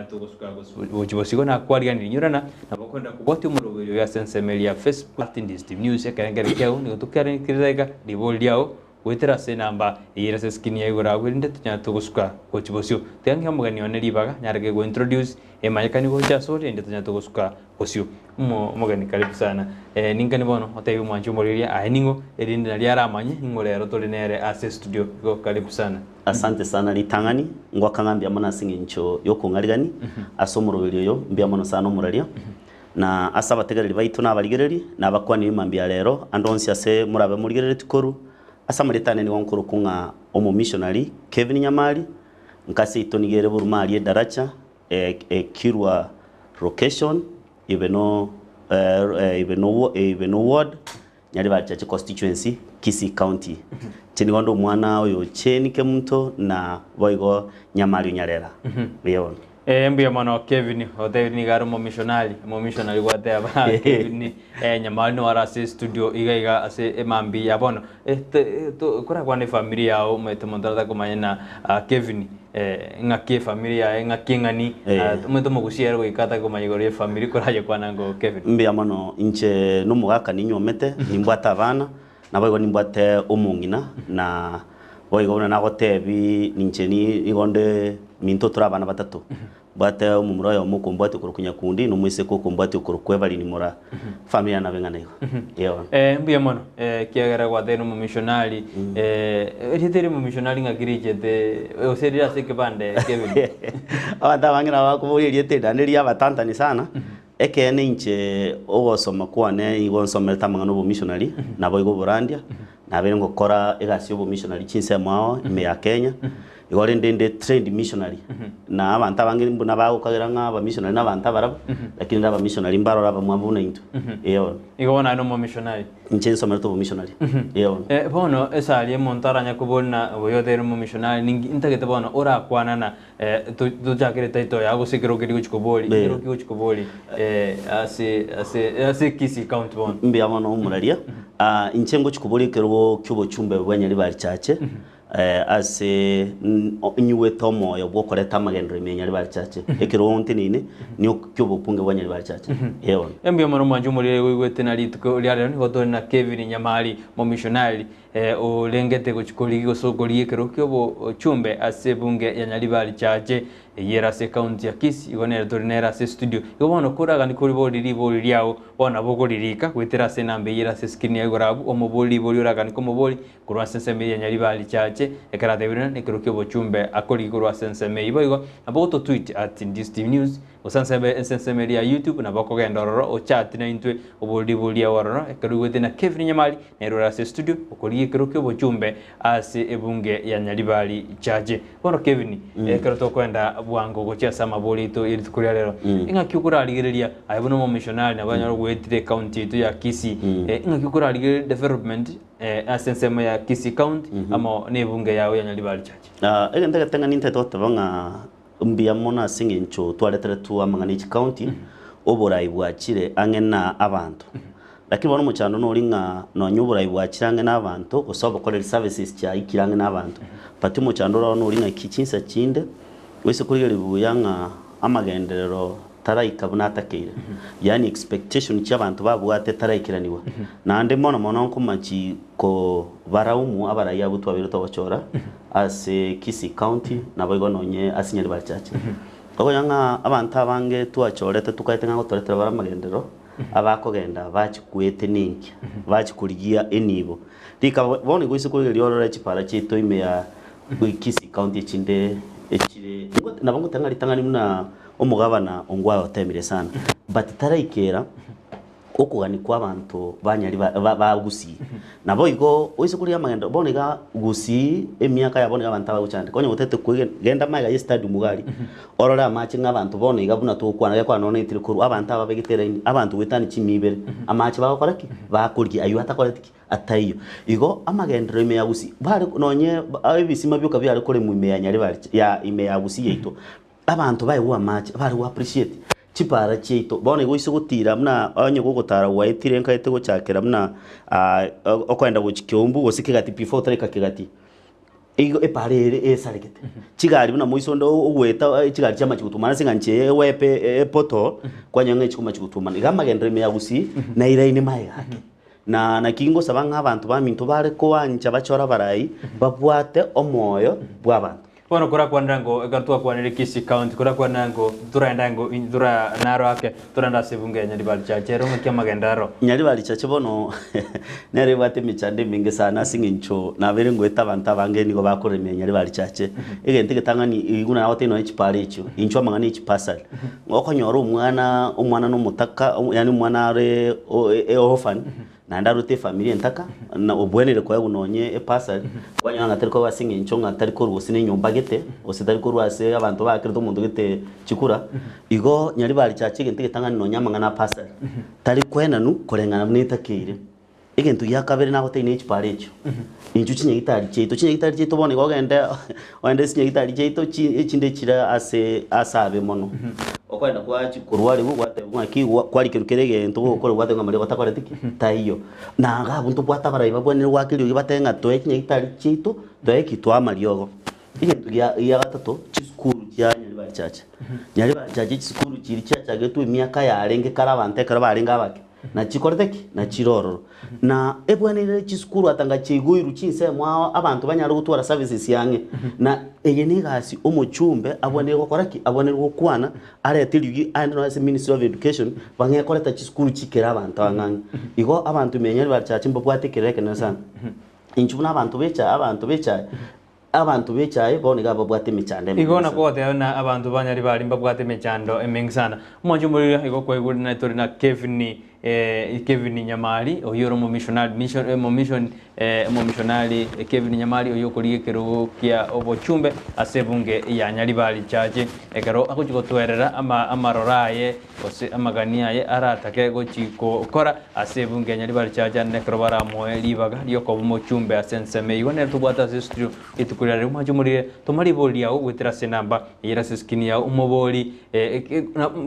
tonyare togosuka gochia bosio nakwariganirie inyorana nabo okoenda kobwatia omoroberi oyo ase ensemo eria ya Facebook at Ndisi TV News ekerengerio kiao nigo tokearenetie iga ribori riao Goetera ase enamba eye ere ase eskrini ya igoro agwo erinde tonyare togosuka gochia bosio. Tiga ng'e omogeni one ribaga nyareke go introduce emanyekani gocha asore erinde tonyare togosuka bosio. Omo omogeni karibu sana. Eh ninkani bono otebie omwanchi omorigereria aye ning'o erinde nario aramanye ning'o rero tore nere ase estudio. Igo karibu sana. Asante sana ritang'ani, ngoaka ng'a mbuya mono ase eng'encho y'okong'arigani ase omoroberi oyo, mbuya mono sana omoraria. Na ase abategereri baito na abarigereri, nabakwanire mambia rero, ande onsi ase morabe morigereretie korwa, ase amarieta ane nigo nkorokwa ng'a omomissionary Kevin Nyamari, nkase yaito nigo ere boruma aria edaracha, e Kilwa location, Ibeno Ibeno Ibeno ward, Nyaribari Chache constituency, Kisii County. Inche nigo nde omwana oyo Jane Kemunto na boigo Nyamari Onyarera. Mbuya bono. Eh, mbuya mono Kevin, otebire nigo are omomishonari, omomishonari gwateba Kevin eh, Nyamari nigo are ase estudio iga iga ase emambi ya bono. Eh, te- to- korakwane efamiri yao omanyete omonto aratake komanya na ah, Kevin eh, ng'aki efamiri yaye ng'aki eng'ani Eh. ah, omanyete omogusia ere goika atake komanya igoro ya efamiri koraye kwana ngo Kevin. Mbuya mono, inche nomogaka ninyuomete, nimbwate abana, naboigo nimbwate omong'ina, na boigo buna nagotebi ninche ni nigo nde minto tore abana batato. Mbwate omomura oyomo okombwatia okorokwa Nyakundi, na omoiseke okombwatia okorokwa Evelyn Moraa. Efamiri yane nabo eng'ana igo. Eeh. Eh, mbuya mono eh, ekiagera gwateire omomishonari eh, erieta eri omomishonari ng'aki richete gose rire ase ekebande Kevin? Abanto abange nabo bakoboria erieta eri naende riabatantani sana, ekeene inche ogosoma kwane nigo nsomerete amang'ana obomissionary, naboigo oborandia, nabeire ngokora egasi ya obomissionary chinsemo ao ime ya Kenya, Igo rende inde trained missionary, na abanto abange buna bagokagera ng'a abamissionary na abanto abarabwo, lakini rende abamissionary mbarore abamwabo buna intwe. Ee bono. Igo bono aye nomomissionary. Inche nsomerete obomissionary. Ee bono. Eh, bono esari omonto aranye kobori na oyo oteire omomissionary ninki ntagete bono orakwana na eh, to- tochakere title yago gose ekero keria gochia kobori, Ee. ekero ki gochia kobori eh, ase ase ase Kisii county bono. Mbuya mono omoraria. Ah, inche ngochia koboria ekerogo kia obochumbe bwa Nyaribari Chache, Ase nyigwete omoyo bw'okoreta amagenderero ime ya Nyaribari Church, ekerogo nteneine nigo ki'obokunge bwa Nyaribari Church. Ee bono. Mbuya mono mwanche omorire oigwete na rituko ria rero nigo tore na Kevin Nyamari momishonari orengete gochia korigia gose okorigia ekerogo ki'obochumbe ase ebunge ya Nyaribari Church Eyio ere ase ecounty ya Kisii, igo nere tore nere ase estudio. Igo bono koragani koribori ribori riao, bono nabo okoririka goetera ase enamba eyio ere ase escreen ya igoro abwo, omobori ribori oragani komobori korwa ase ensemo eyio ya Nyaribari Chache, ekero atebire ng'a nekero ki'obochumbe akorigi korwa ase ensemo eyio. Boigo nabo ogototweet at Ndisi News, gose ase ase ensemo eria ya YouTube nabo okogenda ororo ochat naintwe obori ribori riao ororo ekero oigwete na Kevin Nyamari nere ore ase estudio okorigia ekero ki'obochumbe ase ebunge ya Nyaribari Chache. Bono Kevin, ekero tokoenda bwango gochia ase amabori aito ye rituko ria rero, ing'aki okorarigereria aye buna omomishonari nabo onyare goetire ecounty yaito ya Kisii, ing'aki okorarigereria development ase ensemo ya Kisii county amo na ebunge yao ya Nyaribari Church? Egento egeteng'ani ntagete goteba ng'a mbuya mono ase eng'encho twareteretwe amang'ana e chicounty, oborai bwachire ang'e na abanto. Lakini bono omochando nori ng'a nonya oborai bwachire ang'e na abanto, gose obokoreri services chiaikire ang'e na abanto, but omochando ore ororo nori ng'aki chinsa chinde, oise korigereria buya ng'a amagenderero taraika buna atakeire, yaani expectation chia abanto babwate taraikeranigwa. Naende mono mono nkomachi kobaraumu abarai abwo twabeire togochora ase Kisii County naboigo nonye ase Nyaribari Church. Okonyora ng'a abanto abange twachorete tokaete ng'a gotoretera bare amagenderero, abakogenda bachikwete nenki, bachikorigia enibo. Rika bono igo ase korigereria orore chipara chiaito ime ya Kisii County echinde echire, nabo ngoteba ng'a ritang'ani buna omogabana Ongwae otemire sana, but taraikera okogania kwa abanto ba Nyari ba ba Gusii. Naboigo oise korigia amagendo bono iga Gusii emiaka ya bono iga abanto abagochandeka, onye gotete koigena genda magega ye stadium iga aria, orore amache ng'a abanto bono iga buna togokwana gekogera nonya naetire korwa abanto aba babegete eraini, abanto goetania chimia ibere, amache bagokora ki? Bakorigia aywo atakoreti ki? Ataiyo. Igo amagenderero ime ya Gusii bare nonye ebisima bioka biare koremwa ime ya Nyaribari ya ime ya Gusii yaito, Abanto baegwe amache, bare go appreciate chipara chiaito. Bono igo oise gotira buna onye gogotara gwaetire nkaete gochakera buna okoenda gochia Kiambu gose Kegati before otaraika Kegati. Igo epara ere esaregete. Chigari buna moiso onde ogoeta chigari chiamachi gotumana ase eng'ancho eye ewepe epoto, kwanyora ng'a echigomachi gotumana. Iga amagenderero ime ya Gusii nairaine magega ake. Na naki ngosaba ng'a abanto baminto bare koancha bachore abarai, babwate omoyo bw'abanto. Bono korakwanera ngo ekero twakwanire Kisii County, korakwanera ngo toraenda ngo tora naro ake torende ase ebunge ya Nyaribari Church ero ng'aki amagendo aro. Nyaribari Church bono nere ebwate emechando emenge sana ase eng'encho nabeire ngoeta abanto abange nigo bakoremia Nyaribari Church. Egento egetang'ani igo nagotebia nonye chipara echio, inchuo amang'ana ya chipasari. Okonyora omwana, omwana na omotaka yaani omwana are orphan Naende arwete efamiri entaka, na obwenerire koegwa nonye epasari, kwanyora ng'a tari koegwa ase eng'encho ng'a tari korwa gose na enyomba gete, gose tari korwa ase abanto baakerete omonto gete chikura, igo nyaribari chache egento egetang'ani nonye amang'ana a pasari, tari koenanu koreng'ana buna etakeire. Egento gia kabere nagotebia ne chipara echio, inchuo chinyagitari chiaito, chinyagitari chiaito bono igo ogende ogende ase chinyagitari chiaito chi echinde chire ase ase abe mono. Okoenda kwachia korwa arigwe gwatebigwa ng'aki gwa kwarikerwa kera egento gogokora gwatebigwa ng'a mariga otakoreti ki? Taiyo. Na iga abwo ntobwate abarai babwenerete goaka eriogi batebe ng'a toe chinyagitari chiaito, toe ki? Toe amariogo. Egento gia gia gatato, chisukuru chia Nyaribari Church. Nyaribari Church chisukuru chiria chiachagetwe emiaka yarenge kare abanto ekero barenge abake. na chikorete ki? Na chire ororo. Na ebwenerire chisukuru ata nga chiaigoirwe chinsemo ao abanto banyare gotwara services ang'e. Na eye ne egasi omochumbe abwenerire gokora ki? Abwenerire gokwana arete eriogi aende nonya ase ministry of education bang'e koreta chisukuru chikere abanto ang'e ang'e. Igo abanto ime ya Nyaribari Church mbabwate ekerero ekenene sana. Inchuo buna abanto becha abanto bechaye. Abanto b'echaye bono iga babwate emechando Igo emenge sana. nakogoteba buna abanto ba Nyaribari mbabwate emechando emenge sana. Omwancho omoriri igo kwaigure naye tore na Kevin eh, Kevin Nyamari oyio ore omomissionary mission eh, omomission eh, omomissionary Kevin Nyamari oyio okorigia ekerogo kia obochumbe ase ebunge ya Nyaribari Church ekero agochi gotwerera ama amaroro aye gose amagani aye aratake gochi gokora ase ebunge ya Nyaribari Church ande nekero baramoe ribaga riokoba omochumbe ase ensemo eyio. Nere tobwate ase estudio rituko riria riria mwanche omorire toma ribori riao goetera ase enamba eyere ase eskrini yao omobori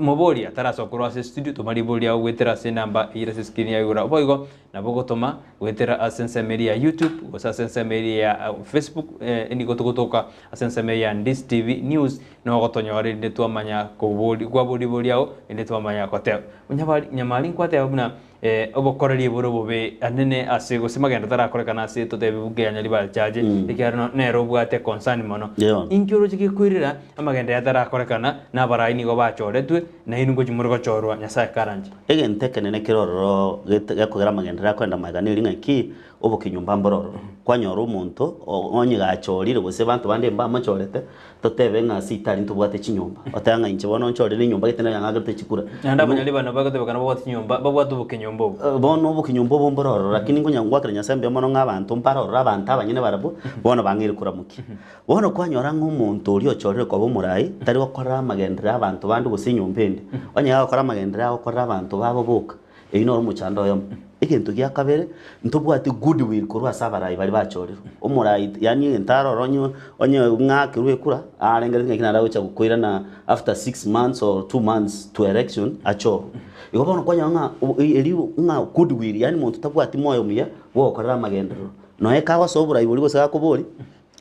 mobori atarasoka korwa ase estudio toma ribori riao goetera ase enamba eyere ase eskrini yao igoro boigo nabo ogotoma goetera ase ensemo eria ya YouTube gose ase ensemo eria ya Facebook nigo togotoka ase ensemo eye ya Ndisi TV News Nogotonyora erinde twamanya kobori kwabori ribori riao erinde twamanya goteba. Nyabari nyamari nkwateba buna eh, obokoreri bore obobe anene ase gose magendo tarakorekana ase totebi buke ya Nyaribari Church ekiagera no nere obwate concern mono. Yeah. Inki oroche gekoirera amagendo aya atarakorekana na abarai nigo bachoretwe nainwe ngochi more gochorwa Nyasaye karanche. Egento ekenene kere ororo gete gekogera amagenderero akoenda magega neri ng'aki, obokenyomba mbore ororo. Kwanyora omonto o onye gachorire gose abanto bande mbamochorete, Totebe ng'a ase itari ntobwate chinyomba. Otebe ng'a inche bono nchorire enyomba gete nere yang'akerete chikura. Naende abanyaribano bagotebekana babwate chinyomba, babwate obokenyomba obo. Eh, bono obokenyomba obo mbore ororo, lakini nkonya ngoakera Nyasae mbuya mono ng'a abanto mbare ororo, abanto abanyene barabwo, bono bang'eire koramokia. Bono kwanyora ng'a omonto oria ochorire koba omorai, tari gokorera amagenderero y'abanto bande gose enyomba ende. Onye gagokora amagenderero agokorera abanto babo boka. Eyio noro omochando oyomo. Egento gia kabere, ntobwati goodwill korwa ase abarai baria bachorirwe. Omorai yaani egento arore onye onye ng'akerwe ekura, arengereretie ng'aki naende agocha gokoirana after 6 months or 2 months to election achorwe. Igo bono kwanyora ng'a o eri ng'a goodwill yaani monto tabwati moyo muya bwa ogokorera amagenderero. Nonya kagosoa oborai boria gose gakoboria,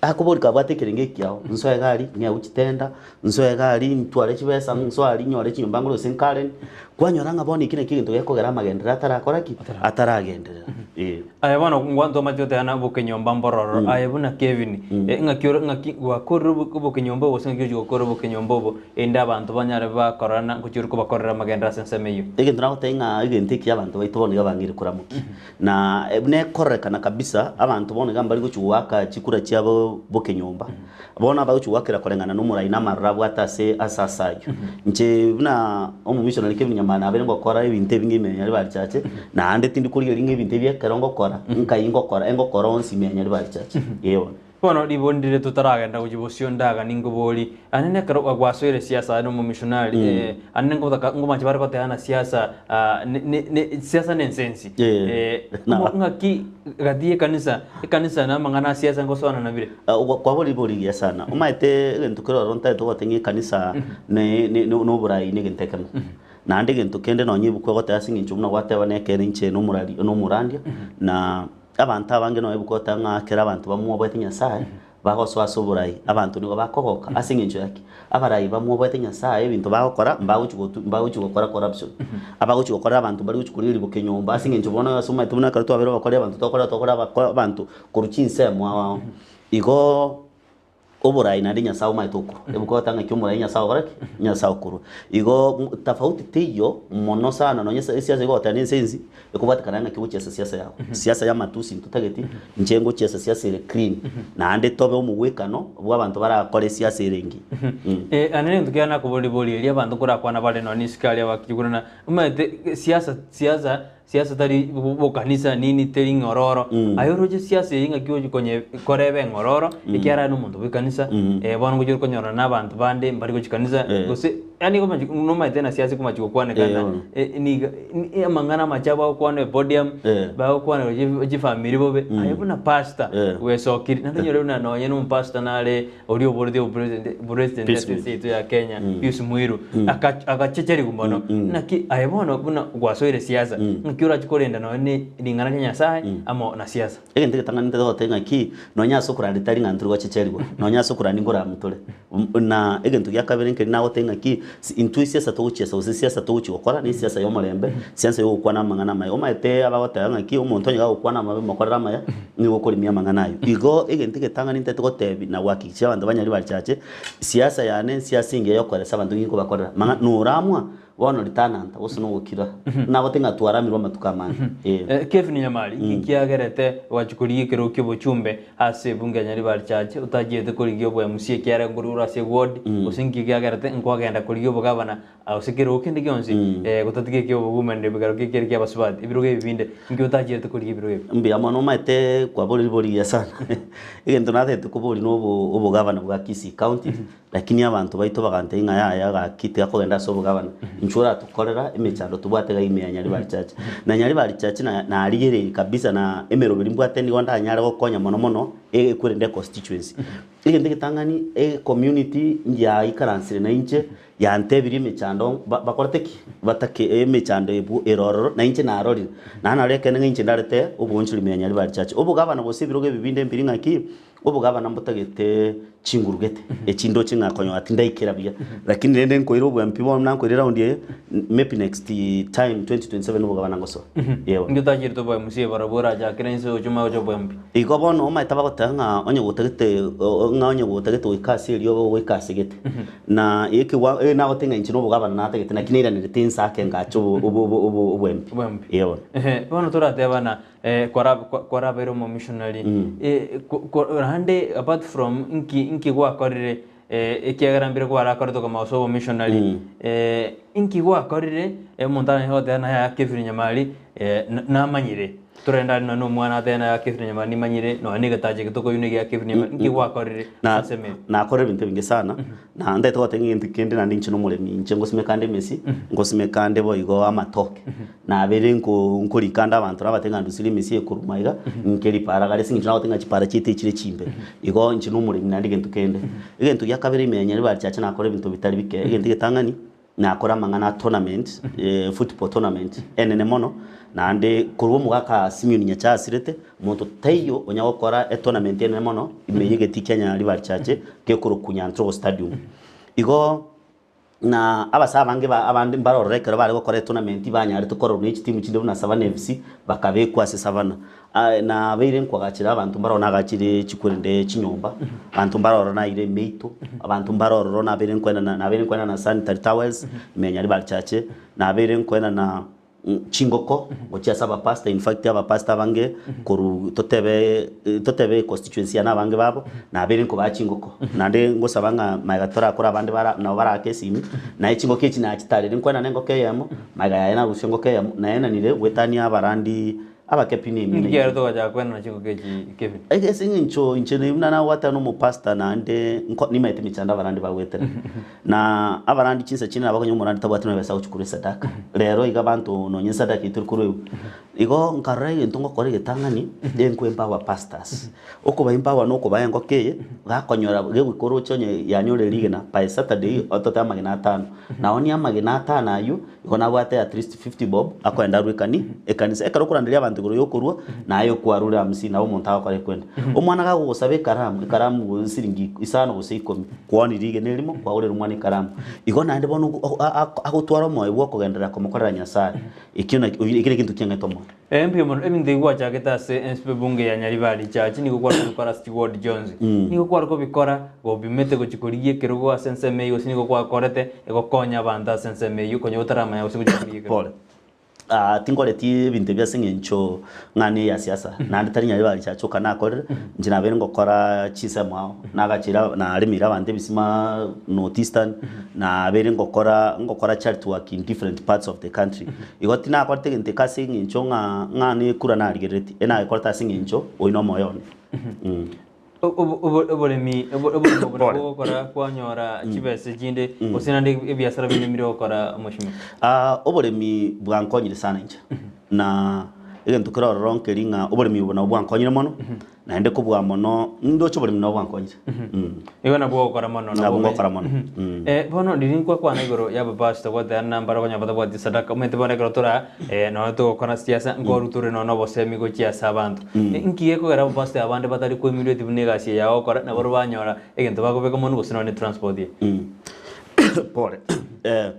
Akoboria kabwate ekerengo ekiao, nsoe iga aria, ng'ewe chitenda, nsoe iga aria ntware chibesa, nsoe aria nyore chinyomba ngore gose nkaren, kwanyora ng'a bono eki nakio egento gekogera amagenderero atarakora ki? Ataragenderera, eh. Aye bono ngwanto omanyete goteba na obokenyomba mbororo, aye buna Kevin, ng'aki ore ng'aki gwakorire obo obokenyomba obo gose ng'aki ogochia gokora obokenyomba obo, erinde abanto banyare bakorana ngochia ore kobakorera amagenderero ase ensemo eyio. Egento nagotebia ng'a egento ekiya abanto baito bono iga bang'eire koramokia. Na buna ekororekana kabisa, abanto bono iga mbari gochia goaka chikura chiabo bokenyomba. Bono abagochia goakera koreng'ana nomorai na amaroro abwate ase ase ase ayio. Inche buna omomissionary Kevin Nyamaya nabeire ngokora ebinto ebinge ime ya Nyaribari Church, naende tindi korigereria ng'a ebinto ebi ekero ngokora, nkai ngokora, engokora onsi ime ya Nyaribari Church. Ee bono. Bono ribori ndire totaragenda gochia bosio ndaga ninkobori, Ane nekero gwasoire siasa aye nomomishonari, eh, ane nkotaka nkomache bare goteba na siasa ah, ne- ne- ne- siasa nensensi. Eh, Eh, na- mo- ng'aki gati y'ekanisa, ekanisa na amang'ana a siasa ngosoana nabire? Ah, kwabora ribori rigiya sana. Omanyete egento kere ororo ntaete goteba ng'a ekanisa ne- ne- no- noborai na egento ekemo. Naende egento kende nonye ebuku egoteba ase eng'encho buna gwateba nekeene inche nomorari nomorandia, na abanto abange nonye ebuku egoteba ng'a ekero abanto bamwoboete Nyasaye. Bagosoa ase oborai, abanto nigo bakogoka ase eng'encho ya ki? Abarai bamwoboete Nyasaye ebinto bagokora mbagochi gotu mbagochi gokora corruption. Abagochi gokorera abanto mbari gochi koria riboka enyomba ase eng'encho bono ase omanyete buna ekero twabeire abakori abanto tokora tokora abako abanto korwa chinsemo ao ao. Igoo oborai naende Nyasaye omanyete okorwa, ebuku egoteba ng'aki omorai Nyasaye ogokora ki? Nyasaye okorwa. Igo tofauti teiyo mono sana nonye ase esiasa egoteba na ense ensi, Ekobwatekana ng'aki ogochiesa siasa yago. Siasa y'amatusi ntotageti, inche ngochiesa siasa ere clean, naende tobe omogwekano bw'abanto barakore esiasa ere engiya. Eh, ane nento kiane nakobori-boria erio abanto nkorakwana bare nonya isiko aria bakigurana, omanyete siasa siasa siasa tari bokanisa nini teri ng'ororo, aye oroche siasa eyio ng'aki ochi konye koreba eng'ororo, ekiagera aye nomonto bw'ekanisa, bono ngochi okonyorana na abanto bande mbari gochia kanisa, gose yaani okomachi nomanyete na siasa ekomachi gokwanekana niga amang'ana amache bagokwana epodium, bagokwana chifamiri bobe, aye buna pastor bwesokiri, naende onyore buna nonye na omopastor nare oria oboreti obopresident president ase ense yaito ya Kenya, Pius Muiru, agachecherigwa mono, naki aye bono buna gwasoire siasa, ng'aki orache korenda nonye ne ring'ana ria Nyasaye amo na siasa? Egento egetang'ani ntagete goteba ng'aki, nonya ase okoranda tari ng'a ntore gochecherigwa, nonya ase okoranda nkoramotore. Na egento gia kabere nkeri nagoteba ng'aki, intwe esiasa togochiesa gose esiasa togochia gokora, na esiasa ya omorembe, esiasa ya ogokwana amang'ana amaya. Omanyete abagoteba ng'aki, omonto onye gagokwana amabe mokorere amaya, nigo okorimia amang'ana ayio. Igo egento egetang'ani ntagete gotebi na gohakikishia abanto ba Nyaribari Church, siasa yane nsiasa engiya yokoeresa abanto ng'aki nkobakorera, mang'a noramwa, Bono ritananta, gose nogokira, nagote ng'a twaramirwe amatuko amange. Ee. Kevin Nyamari, Inki kiagerete gwachia korigia ekerogo ki'obochumbe ase ebunge ya Nyaribari Church otachiete korigia obo MC ekiagera nkorwa ore ase eward gose inki kiagerete nkwagenda korigia obogavana gose kerogo kende gionsi gotatiga eki'obowomen rep ekero kere ki'abasubati ebirogo ebi binde inki otachiete korigia ebirogo ebi? Mbuya mono omanyete kwaboria ribori rigiya sana. Egento natagete koboria na obo obogavana bwa Kisii County, Lakini abanto baito bagantebia ng'a yaya gaki tiga kogenda ase obogabana, inchuo oratokorera emechando tobwate iga ime ya Nyaribari Church. Na Nyaribari Church na narigereirie kabisa na emeroberi mbwate nigo ndanyare gokonya mono mono ekwerende econstituency. Egento egetang'ani ecommunity yaikaransire nainche yantebirie emechando ba bakorete ki? Batake emechando ebwo ere ororo nainche narorire. Naende narorire ekeene ng'a inche ndarete oboonchori ime ya Nyaribari Church. Obogabana gose ebirogo ebi binde mbiri ng'aki, Obogabana mbotagete chinguru gete, echi ndoche ng'a konyora tindaikera buya, lakini rende nkoira obwempi bono nakoira eraundi eye, maybe next time 2027 obogabana ngosoa. Eeh. Inki otachirete obo MC barabwo orachakere inse oche omanye gocha obo MP? Igo bono omanyete bagoteba ng'a onye gotagete ng'a onye gotagete goika ase erioba ogoika ase gete. Na ekegwa nagoteba ng'a inche na obogabana natagete naki nairanerete inse ake ngacha obo obo obo obo MP. Obo MP. Eeh bono. Ehe, bono toratebana Kwarabeire omomissionary, naende apart from nki nki gwakorire ekiagera mbire kwarakorete okamanya gose obomissionary, nki gwakorire omonto aranyare goteba naye aya Kevin Nyamari namanyire, torende aria nonye na omwana atebe naye aya Kevin Nyamari nimanyire nonye na egetacho eke tokoywa na egia Kevin Nyamari, nki gwakorire ase ensemo eye? Nakorire ebinto ebinge sana, na ntagete goteba ng'a egento kende naende inche nomoremi, inche ngosimeka nde emesi, ngosimeka nde boigo amatoke. Nabeire nko nkorika ande abanto nabatebie ng'a ndusirie emesii ekoruma iga, nke ripara gare ase eng'encho nagoteba ng'a chipara chiaito echire chimbe. Igo inche nomoremi naende egento kende. Egento gia kabere ime ya Nyaribari Church nakora ebinto bitari bike. Egento egetang'ani, nakora amang'ana a tournament, football tournament enene mono, naende korwa omogaka Simeon Nyachae asirete, monto taiyo onya gokora etournament enene mono ime ya egetii kia Nyaribari Church gekorokwa Nyantrogo Stadium. Igo. Na abase abange ba abande mbarorore ekero bare gokora etournament banyarete kororwa ne chitimu chinde buna Savannah FC bakabekwa ase Savannah. Nabeire nkoagachera abanto mbaroro nagachire chikwerende chinyomba, abanto mbaroro naire emeito, abanto mbarororo nabeire nkoenana nabeire nkoenana sanitary towels, ime ya Nyaribari Church, nabeire nkoenana chingoko gochia ase abapastor, in fact abapastor abange korwa totebe totebe econstituency yane abange babo, nabeire nkobaa chingoko. Naende ngosaba ng'a magega torakore abande bara nabo barake esimi, naye chingoko echi nachitarire nkoenana engoko eyemo, magega yaye narusia engoko eyemo, naenanire goetania abarandi abake pi na ime Ninki kiagera togochaka koenana chingoko echi Kevin? Ase eng'encho inche buna nagwatana na omopastor naende nko nimaete emechando abarandi bagoetera. Na abarandi chinsa chinde nabo okonyora omorandi tabwati nonya besa agochia korwa esadaka. Rero iga abanto nonya esadaka eyio tori korwa ebu. Igo nkarora egento ngokora egetang'ani, nko empower pastors. Okoba empower na okobaa engoko eye, gakonyora gegoika oroche onye yanyorire rigena by Saturday otote amagena atano. Naonia amagena atano aywo, igo nabwate at least 50 bob, akoenda arwe ekani ekanisa. Ekero okoranderia abanto. igoro yokorua, naye okwarure hamsini nabo omonto agokora ekwenda. Omwana gagogosaba ekaramu, ekaramu gose siringi isano gose ikomi, kwani rigena erimo, kwagorera omwana ekaramu. Igo naende bono ogo agotwara omoyo bwa okogenderera komokorera Nyasaye, ekio nakio ekio negento kiang'ete omoyo. Ee, mbuya mono. Ebinto ebi gwachagete ase ense ebunge ya Nyaribari Church nigo kware kobikora ase chiward chionsi. Nigo kware kobikora gobimete gochia korigia ekerogo ase ensemo eyio gose nigo gwakorete egokonya abanto ase ensemo eyio konya otaramanya gose gochia korigia ekerogo. Pole. Ah, tinkoreti ebinto ebi ase eng'encho ng'a neya siasa, naende tari Nyaribari Church oka nakorire, inche nabeire ngokora chinsemo ao, nagachire naremeire abanto ebisima North Eastern, nabeire ngokora ngokora charity work in different parts of the country. Igo tinakorete egento eke ase eng'encho ng'a ng'a nekura narigereretie, enagekorete ase eng'encho oyio nomoyo one. Mm. Oboremi oboremi obo Pole. nabwo ogokora kwanyora chibesa chinde gose naende ebiasara binde mbire ogokora mweshimiwa? Ah, oboremi bwankonyire sana inche, na egento kere ororo nkeri ng'a oboremi obo nabwo bwankonyire mono, naende kobua mono ndoche oboremi nabwo bwankonyire. Mm. Igo nabwo ogokora mono Nabwo ngokora mono. Mm. Eh, bono riria nkwakwana igoro y'abapastor gwateba nambare okonyora batabwati sadaka omanyete bono ekero tora eh, nonya togokora siasa nkoru tore nonya na obosemi gochia ase abanto. Inki gekogera abapastor abande batari koimirweti buna egasi eye agokora nabo banyora egento bakobeka monwe gose nonya ne transport eye? Pole. Eh,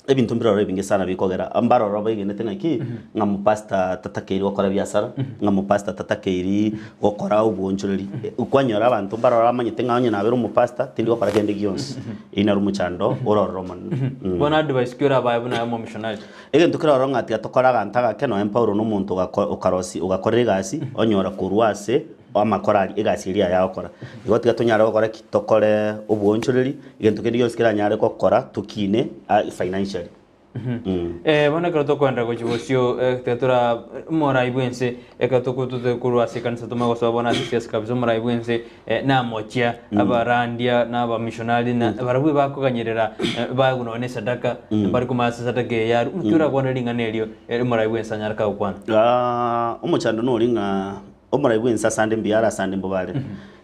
ebinto mbiroro ebinge sana bikogera mbaroro baigenete ng'aki ng'a mopastor tatakeiri gokora biasara, ng'a mopastor tatakeiri gokora obwoonchoreri. Kwanyora abanto mbaroro bamanyete ng'a onye nabere omopastor tindi gokora kende gionsi. Eyio naro omochando ore ororo omonene. Bono advice ki orabae buna aye omomissionary? Egento kere ororo ng'a tiga tokore aganto agake nonya Paulo na omonto ogako okarosi ogakorera egasi onyora korwa ase amakora aria egasi eria aye agokora. Igo tiga tonyare gokora ki? Tokore obwoonchoreri, egento kende gionsi keranyare gokora tokine financially. Eh, bono ekero tokoenda gochia bosio eh, tiga tora omorai bwense ekero tokotute korwa ase ekanisa tomanye gosoa bono ase siasa kabisa omorai bwense eh, namochia abarandia na abamishonari na barabwo bakoganyerera eh, baegwa nonya na esadaka mbari komanya ase esadaka eye yarwa naki orakwane ring'ana erio eh, omorai bwense anyare kagokwana. Ah, omochando nori ng'a omorai bwense asande mbuya are asande mbobe are.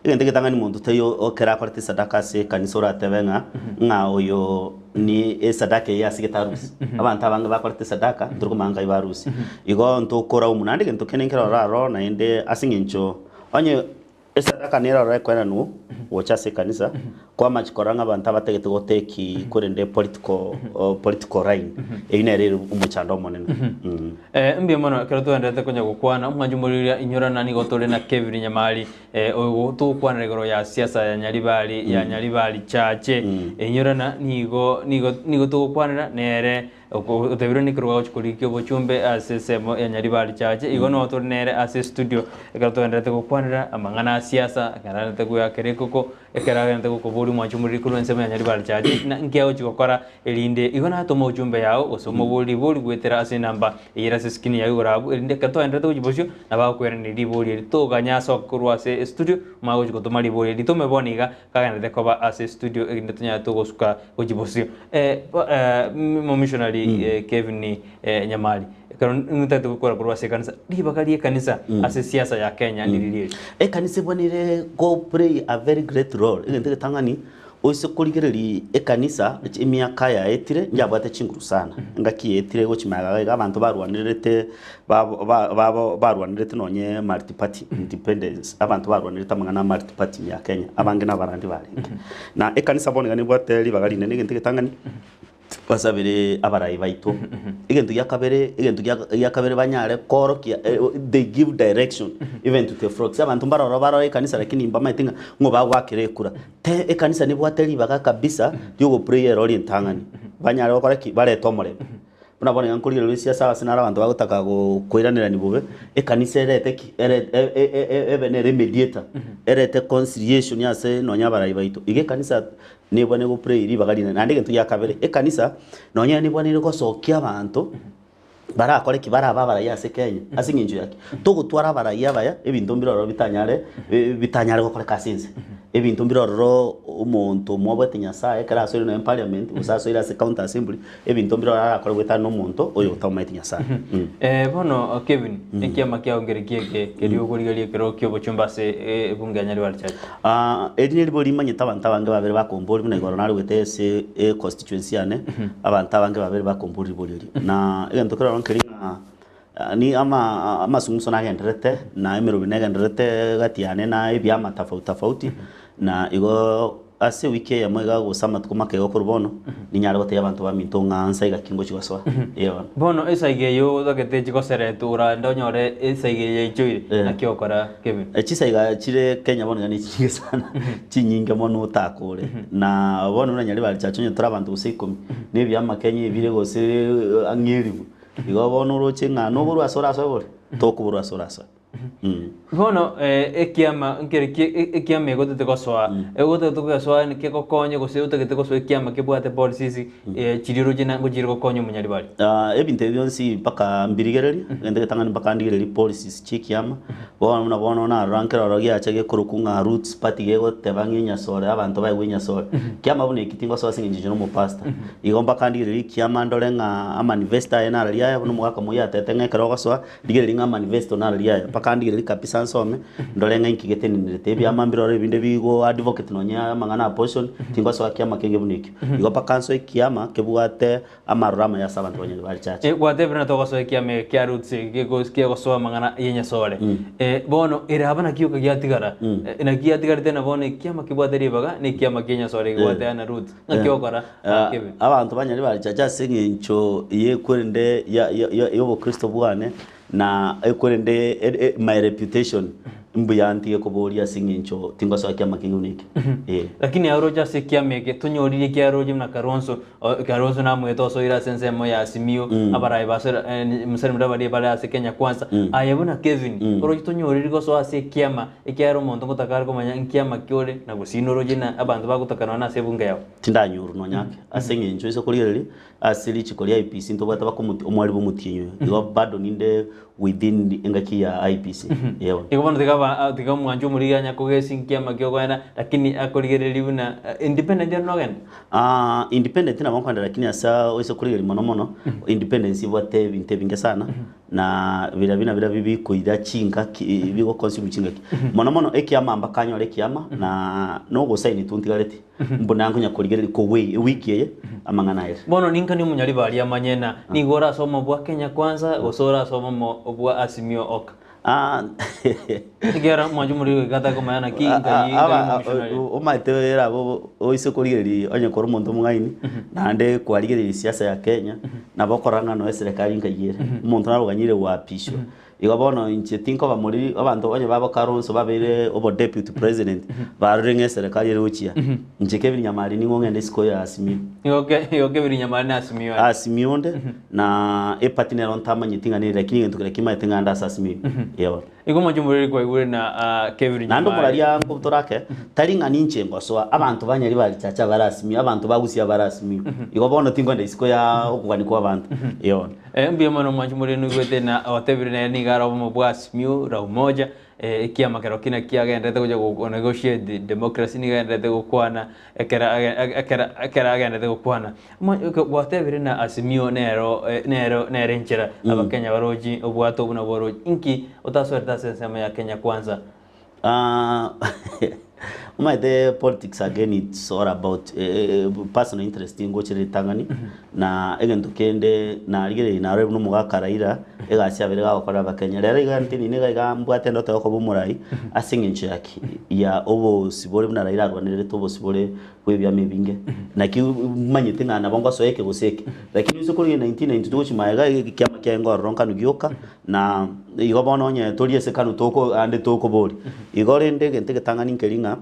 Egento egetang'ani monto taiyo ekero akorete esadaka ase ekanisa oratebe ng'a ng'a oyo ni esadaka eye asigete arusie. Abanto abange bakorete esadaka ntori komanya nkai barusie. Igo ntokoraumu naende egento kende nkere ororo aro naende ase eng'encho onye esadaka nere ororo ekoenanwa gocha ase ekanisa, kwamachia korora ng'a abanto abatagete goteki korende political political line, eyio nere ere omochando omonene. Mbuya mono ekero twaenderete konya gokwana, omwancho omoriria inyorana nigo tore na Kevin Nyamari oyo togokwanera igoro ya siasa ya Nyaribari ya Nyaribari Chache. Inyorana nigo nigo nigo togokwanera nere otebirwe nekerogo agochia korigia obochumbe ase ensemo ya Nyaribari Chache. Igo noo tore nere ase estudio ekero twaenderete gokwanera amang'ana a siasa, ekero agenderete goakera ekoko, ekero agenderete gokoboria omwancho omoriri korwa ensemo ya Nyaribari Chache, na nki agochia gokora erinde igo natome ochumbe yao gose omoborie ribori goetera ase enamba eyere ase eskrini yao igoro abwo, erinde ekero twagenderete gochia bosio nabo agokweranera ribori eri. Toganya ase korwa ase estudio, omanye gochia gotoma ribori eri. Ritome bono iga kagenderete koba ase estudio erinde tonyare togosuka gochia bosio. Omomissionary Kevin Nyamari, ekero ntagete gokora korwa ase ekanisa, ribaga ri'ekanisa ase siasa ya Kenya ndiri eri? Ekanisa ebwenerete go play a very great role, egento egetang'ani Oise korigereria ekanisa emiaka yaetire njabwate chinguru sana, engaki yaetire gochia magega iga abanto barwanererete barwanerete nonye multi party independence, abanto barwanerete amang'ana a multi party ime ya Kenya, abange na abarandi barenge. Na ekanisa bono iga nebwate ribaga rinene egento egetang'ani. Basabere abarai baito, egento gia kabere, egento gia gia kabere banyare koorokia they give direction even to the flocks. Abanto mbaroro barore ekanisa lakini mbamaete ng'a ng'o bagoakera ekura. Te ekanisa nebwate ribaga kabisa riogo pray erori entang'ani, banyare gokora ki? Barete omorembe. Buna bono iga nkorigereria esiasa ase naro abanto bagotaka go koiranerani bobe, ekanisa erete ki? Ere ebe nere emediator, erete conciliation ase nonya abarai baito. Iga ekanisa Nebwenerete go pray ribaga rinene. Naende egento gia kabere, ekanisa nonye nebwenerete gosokia abanto barakore ki? Barabe abaraiyo ase Kenya, ase eng'encho ya ki? Togotwara abaraiyo abaya, ebinto mbire ororo bitanyare bitanyare gokoreka ase ense. Ebinto mbire ororo omonto omwabwate Nyasaye ekero asoire nonye parliament, gose asoire ase county assembly, ebinto mbire ororo arakore goetana na omonto oyo otamomaeti Nyasaye. Bono Kevin, ekiama kiao nkereki eke keria okorigereria ekero kiobochumba ase ebunge ya Nyaribari Church? Eri neribo rimanyete abanto abange babere bakomboria buna igoro narwete ase econstituency yane, abanto abange babere bakomboria ribori eri. Na egento kere ororo nkeri ng'a. Ni ama amasung'uso nagendererete, na emerobio negendererete gati yane na ebiama tofauti tofauti, na igo ase ewiki eyemo iga gose amatuko make iga korwa bono, ninyare gotebia abanto baminto ng'a nsa iga ki ngochia gosoa, eh bono. Bono esaiga eyio otagete chigoseretwa orande onyore esaiga eye yaichoire, Eh. naki ogokora Kevin? Chisaiga chire Kenya bono iga nechinyinge sana, chinyinge mono otakore. Na bono buna Nyaribari Church onye tore abanto gose ikomi, na ebiama Kenya ebire gose ang'e elifu. Igo bono oroche ng'a noborwe ase orasoe bore? Tokoborwa ase orasoe. Mm. Bono eh, ekiama nkere ki e- ekiama egotete gosoa egotete gosoa kegokonye gose otagete gosoa ekiama kebwate policies eh, chiria oroche na ngochire gokonya omonyaribari. Ah, ebinto ebi bionsi mpaka mbirigererie, egento egetang'ani mpaka ndigererie policies chia ekiama, bono buna bono narora nkere ororo giacha gekorokwa ng'a Roots Party gegoteba ng'a enyasore abanto baegwe enyasore. Kiama buna eki tingosoa ase eng'encho inche nomopastor. Igo mpaka ndigererie ekiama ndore ng'a amanifesto aye nararia aya buna omogaka moyio atebete ng'a ekero ogosoa, rigereria ng'a amanifesto nararia aya. Mpaka ndigererie kabisa nsome, ndore ng'a inki getenenerete. Ebiama mbire ororo ebinde bigo advocate nonye amang'ana a abortion, tingosoa kiama kenge buna ekio. Igo mpaka nsoe ekiama kebwate amaroro amaya ase abanto banyene ba richache. Eh, gwatebire na togosoa ekiama eke kia Roots kegosoa amang'ana ya Nyasore. Eh, bono ere aba naki yoka giatigara. Eh, naki giatigarete na bono ekiama kebwate ribaga na ekiama kia Nyasore kebwate ana Roots. Ng'aki ogokora Ah, kebe? abanto banyare barichache ase eng'encho y'ekwerende ya- ya- ya- y'obokristo bwane na ekwerende e- e- my reputation mbuya ntige koboria ase eng'encho tingosoa kiama keng'u buna ekio eh. Lakini aroche ase ekiama eke tonyoririe ekiaroche buna Kalonzo o- Kalonzo namoete osoire ase ensemo ya Azimio abarayi basore eh, Musalia Mudavadi bare ase Kenya Kwanza aye buna Kevin oroche tonyoriri gosoa ase ekiama Ekiagera omonto ngotaka are komanya nkiama ki ore, na gose inwe oroche na abanto bagotaka nonya nase ebunga yao. Tindanyorwa nonya ake, ase eng'encho ase okorigereria ase richiko ria IEBC ntobwate bakomoti omwari bw'omotienyi oyo, igo bado ninde within engaki ya IEBC, eh bono. Igo bono tiga aba tiga omwancho omorigia anya kogesi nkiama ki okoenda, lakini akorigereria buna independent ere nogenda? Independent nabo nkoenda lakini ase oise korigereria mono mono, independence ebwate ebinto ebinge sana. Na biria bina biria bikoira chingaki bigoconsume chingaki mono mono ekiama mpaka anyore ekiama na nogosaini tu ntigareti mbuna nkonya korigereria kowei ewiki eye amang'ana aere. Bono ninkani omonyaribari amanye na nigo orasome obwa Kenya Kwanza gose orasome omo obwa Azimio oka. Ah, Ekiagera mwanche omoriri goika atakomanya naki nkai nkai omomissionary. Omanyete ere abwo oise korigereria onye kore omonto omong'aini naende kwarigereria siasa ya Kenya nabo okorora ng'a noe eserekari nkai ere. Omonto naroganyire goapishwa. Igo bono inche tinkoba moriri abanto onye babo Kalonzo babeire obo deputy president barorire ng'a eserekari ere gochia. Inche Kevin Nyamari ning'o ng'ende isiko ya Azimio. Igo ke igo Kevin Nyamari na Azimio aye. Azimio onde na eparty nero ntamanyeti ng'a nere lakini egento keria kimanyete ng'a nde ase Azimio. Eeh bono. Igo omochie omoriri kwaigure na Kevin Naende Nyamari. omoraria nkobutora ake, tari ng'a ninche ngosoa, abanto ba Nyaribari Church abare Azimio, abanto ba Gusii abare Azimio. Igo bono tinkoenda isiko ya okogania kwa abanto. Eeh bono. Eh, mbuya mono omwanchi omoriri noigwete na otebire nere nigo are obomo bwa Azimio la Umoja eh, ekiama kero ki naki agenderete gocha go negotiate democracy nigo agenderete gokwana ekero age ekero ekero agenderete gokwana. Omo gwatebire na Azimio nero nero nere enchera abakenya barochi obwate obwo nabwo orochi inki otasoerete ase ensemo ya Kenya Kwanza? Omanyete politics again it's all about personal interest ngochire ritang'ani na egento kende narigereiri narore buna omogaka Raila egasi abere gagokorera abakenya. Rero iga ntenene iga iga mbwate endoto ya okoba omorai ase eng'encho ya ki? Ya obosibore buna Raila arwanererete obosibore bwa ebiama ebinge. Naki manyete ng'a nabo ngosoa eke gose eke. Lakini ase korigia 1992 gochia magega ekiama kiaye nkorora nkanu gioka na igo bono onye tori ase kanu toko ande tokoboria. Igo rende egento egetang'ani nkeri ng'a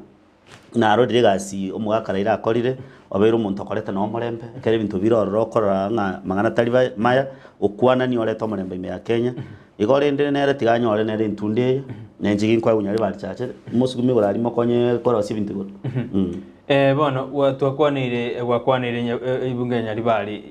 narorire egasi omogaka Raila akorire, obeire omonto okorete na omorembe, ekero ebinto bire ororo okorora ng'a mang'ana tari maya, okwanani orete omorembe ime ya Kenya. Igo rende nere tiga anyore nere entunda eye, na inche ginkoegwa Nyaribari Church, mosukumi igoro aria mokonye korosia ebinto igoro. Eh, bono gwa- twakwaneire gwakwaneire nya- eh, ebunge ya Nyaribari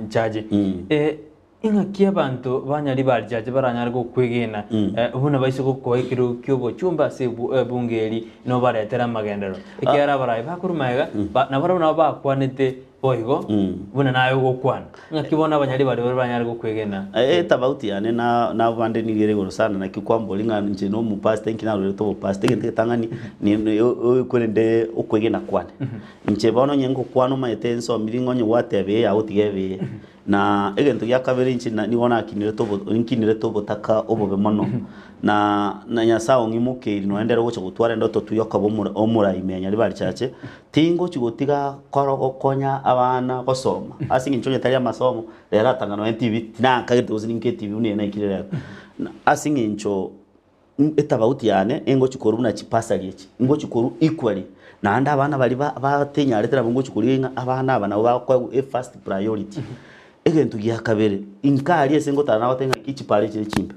nchache. Eh, ing'aki abanto ba Nyaribari Church baranyare gokwegena eh, buna baise gokoa ekerogo kia obochumba ase ebu- ebunge eri nobaretere amagenderero. Ekiagera abarai bakorwa magega ba- nabarabwo nabo bakwanete Boigo, buna naye ogokwana, ng'aki bono abanyari baria baria baranyare gokwegena? Etabauti yane na nabo bande nigo ere igoro sana, naki kwamboria ng'a inche na omopastor inki narorete obopastor, egento egetang'ani ni korende okwegena kwane. Inche bono onye ngokwana omanyete nsomiri ng'a onye gwateba eye yagotiga ebe eye. Na egento gia kabere inche na nigo nakinerete obo nkinerete obotaka obobe mono, na na Nyasaye ong'imokeiri nonya ndere ogocha gotwara endoto tu yokoba omora omorai ime ya Nyaribari Chache, tingochi gotiga koro gokonya abana gosoma, ase eng'encho onye tari amasomo, rero atanga nonya etibi tinakagete gose ninke etibi buna eye naikire rero. Na ase eng'encho Etabauti yane engochi korwa buna chipasari echi, ngochi korwa equally, naende abana baria ba batenyarete nabo ngochi korigia ng'a abana aba nabo bakoegwa efirst priority. Egento gia kabere, inka aria ase ngotara nagoteba ng'a chipara echi nechimbe,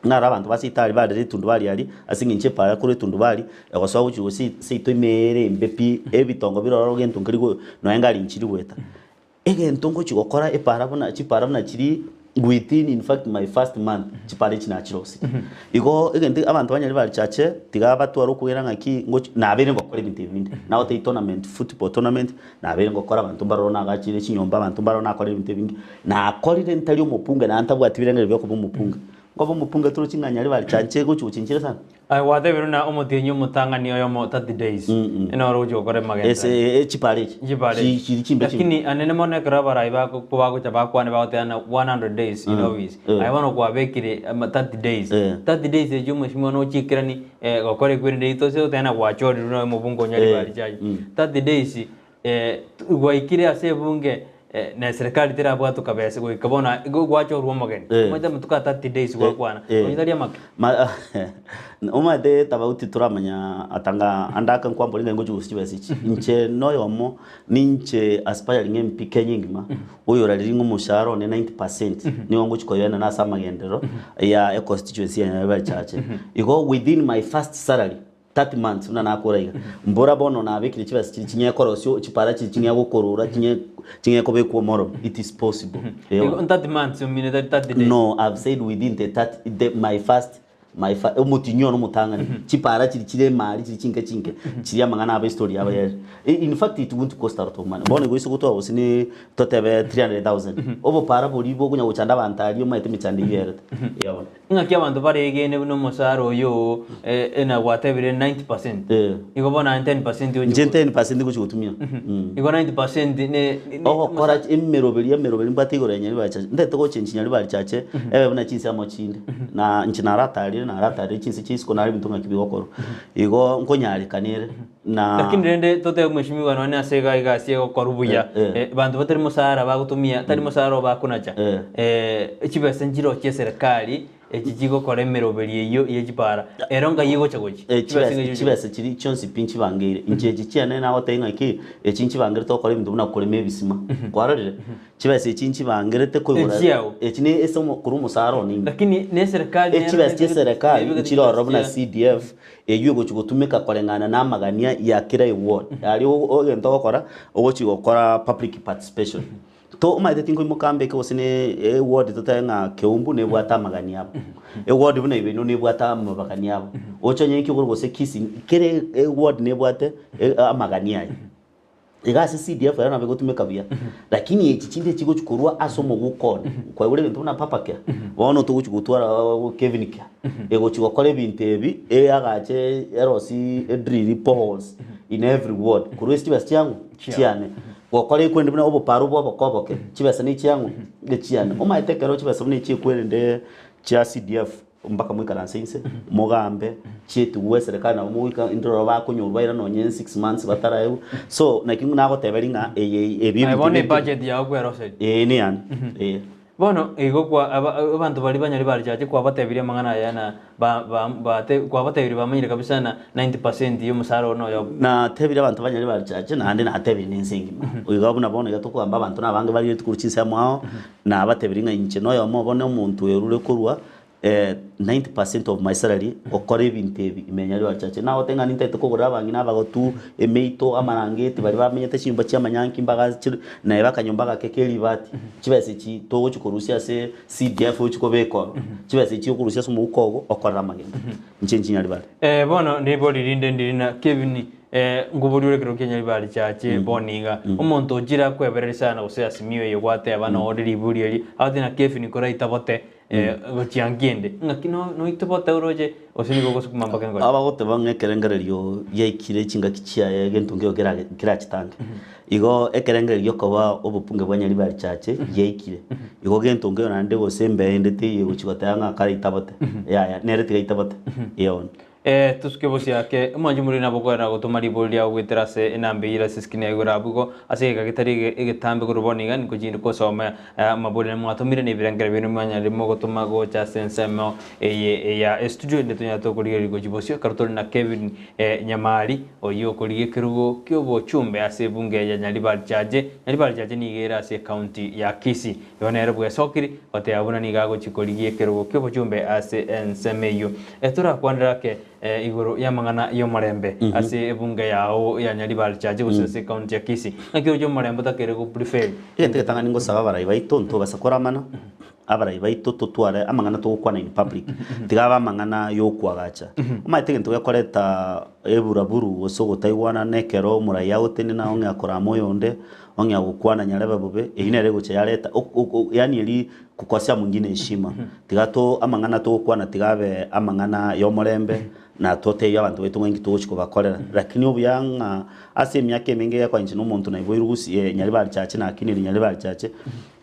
naro abanto ba seitari barire etundubari aria, ase eng'encho epara korwa etundubari, egosoa gochia gose seito ime ere embe pi, ebitongo bire ororo gento nkeri go nonya ngari nchiri goeta. Egento ngochia gokora epara buna chipara buna chiria within in fact my first month chipara echi nachirosirie. Igo egento abanto banyare barichache tiga batware okwegena ng'aki ngochi nabeire ngokora ebinto ebi binde. Nagotebia tournament football tournament nabeire ngokora abanto mbaroro nagachire chinyomba abanto mbaroro nakorire ebinto ebinge. Nakorire ntari omopunge naende ntabwati birengererio bia okoba omopunge. Nkoba omopunge torochi ng'a nyare barichache gochi gochenchire sana. Aye gwatebirwe na omotienyi omotang'ani oyomo 30 days, noro ogochia gokora emagenderano. Ase chipara echi Chipara echi. chiri chimbe chimbe. Lakini anene mono ekero abarai bako bagocha bakwane bagoteba ng'a 100 days in office, aye bono kwabekire ama 30 days. 30 days echio omweshimiwa nochikerani gokora ekwerende ito ase goteba ng'a gwachorirwe noyo omobunge o Nyaribari Church. 30 days gwaikire ase ebunge na eserekari terabwate kabesa goika bono igo gwachorwa omogeni. Omanyete amatuko a 30 days gwakwana, onye tari amake. Omanyete tabauti toramanya atanga ande ake nkwambori ng'a ngochi gosia chibesa echi. Inche noyomo ninche aspiring MP Kenya engima, oyorariri ng'a omoshahara one 90% nigo ngochi koyoenana ase amagenderero ya econstituency ya Nyaribari Chache. Igo within my first salary 30 months buna nakora iga, mbora bono nabekire chibesa chiria ching'ee korosio chipara chiria ching'ee gokorora ching'ee ching'ee kobekwa omoro, it is possible. Igo 30 months omine tari 30 days. No, I've said within the 30, the, my first my fa, omotinyi one omotang'ani chipara chiria chire emari chiria chinke chinke chiria amang'ana abo estory yabo yere. In fact it won't cost a lot of money. Bono igo ase gotwara gose ne totebe 300,000 obopara boria bokonya gochanda abanto aria omanyete emechando eyio erete. Eeh. Ng'aki abanto baregene buna omosara oyo oo na gwatebire 90%. Eh. Igo bono aye 10% ochi Inche 10% ngochi gotumia. Mm. Igo 90% ne ne- Ogokora emeroberi emeroberi mbwate igoro ya Nyaribari Church. Ntagete gochenchia Nyaribari Church ebe buna chinsemo chinde. Na inche naratarire naratarire chinse chia isiko nare ebinto ng'aki bigokorwa. Igo nkonyarekana ere na Lakini rende totebe mweshimiwa nonye ase iga egasi egokorwa buya Eh, eh. eh, banto batari mosara bagotumia tari mosara obo bakonacha Eh. eh, chibesa nchiro chia eserekari echi chigokora emeroberi eyio ye chipara ero ngai egocha gochi Eh, Chibesa chibesa ng'ai chibesa chiri chionsi pi nchibangeire inche echi chiane nagotebia ng'aki echi nchibangerete gokora ebinto buna korema ebisima kwarorire chibesa echi nchibangerete koigora Echiao. echi ne ase omo korwa omosara one ime Lakini ne eserekari nero echibesa chia nebegete eserekari nebegete nchire ororo chibesa buna chia CDF Eyio egochia gotumeka koreng'ana namagania ya kera eward. Aria egento ogokora, ogochia gokora public participation. To omanyete tinkoimoka mbeke gose ne eward totabe ng'a Keumbu nebwate amagani abo. Eward buna Ibeino nebwate amabagani abo. Oche onye nki okore gose Kisii, kera eward nebwate amagani aye. Iga ase CDF ero nabo egotumeka buya, lakini echi chinde chigochi korwa ase omoguko one, kwaigure ebinto buna papa care, bono togochi gotwara Kevin care, egochi gokora ebinto ebi, eagache erosie edrill boreholes in every ward, korwa ase chibesa chiang'o? Chiane. Gokora ekwendi buna oboparo bwa oboko oboke, chibesa ne chiang'o? Echiane. Omanyete ekero chibesa buna echi ekwerende chia CDF. Mpaka moikaranse inse, mogambe, chietigwe eserekari nabo mogoika ndororo bakonyorwa baira nonye six months bataraegwa. So naki nagoteberia ng'a eye ebi Aye ebinto bono ebinto ebudget yao kweroseria. Ee neyane, ee. Bono igo kwa aba abanto baria banyari barichache kwabatebirie amang'ana aya na ba ba bate kwabatebirie bamanyire kabisa na 90% ya omosara oo noyobo. Natebirie abanto banyari barichache naende natebirie na ense engima. Iga buna bono iga tokogamba abanto nabange barigetie korwa chinsemo ao, nabatebirie ng'a inche noyomo obo na omonto oyorure korwa 90% of my salary gokora ebinto ebi ime ya Nyaribari Church. Nagotebi ng'a nintagete kogorera abang'ina abagotu, emeito, amarangeti baria bamenyete chinyomba chia amanyanki mbagache naye bakanyomba gake ke ribati, chibesa echi togochi korusia ase CDF ochi kobeka ororo, chibesa echi okorusia ase omohuko ogo okorere amagena. Inche inche Nyaribari. Bono ribori rinde ndiri na Kevin, nkoboria ore ekero kia Nyaribari Church bono iga, omonto ochire akwebereria sana gose asimio eye gwateba nore ribori eri, agotebi na Kevin koraitabote. Gochia nkende, ng'aki noitobote oroche, gose nigo ogosukuma mpaka enkoro? Abagoteba ng'a ekerengererio giaikire chingaki chiaye egento nkeigo kerachitange. Igo ekerengererio giokoba obopunge bwa Nyaribari Church giaikire. Igo gento nkeigo naende gose embeo ende teiyo egochia goteba ng'a kare itabote, yaya nere tiga itabote, eeh. Tosuke bosio ake, omwanchi omoriri nabo okoera gotoma ribori riao goetera ase enamba eyio ere ase eskrini yaye igoro abwo igo, ase egeka getari egetambe korwa bono iga nigo chinde kosoma amabori aria mwatomire na ebirengererio biaino mwanyarire mogotoma gocha ase ensemo eye ya estudio ende tonyare tokorigereria gochia bosio ekero tore na Kevin Nyamari oyio okorigia ekerugo kiobochumbe ase ebunge ya Nyaribari Chache. Nyaribari Chache nigo ere ase ecounty ya Kisii. Igo nere bwesokiri goteba buna nigo agochia korigia ekerogo ki'obochumbe ase ensemo eyio. Torakwanere ake igoro y'amang'ana y'omorembe ase ebunge yao ya Nyaribari Church gose ase ecounty ya Kisii. Naki oroche omorembe otakeire go prevail? Egento egetang'ani ngosaba abarai baito ntobasa koramana, abarai baito totware amang'ana togokwana in public, tiga abe amang'ana yokoagacha. Omanyete egento gekoreta eburaburu gose ogotaigwana nekero omorai agotenena ong'ea korama oyonde, Ong'ea gokwana nyarebe bobe, eyio nere egocha yareta yaani eri kukosea mwingine heshima. Tiga to amang'ana togokwana tiga abe amang'ana y'omorembe na totebie abanto baito ng'a inki togochi kobakorera. Lakini obuya ng'a ase emiaka emenge egekora inche na omonto naiboirwe gusii Nyaribari Church nakinire Nyaribari Church,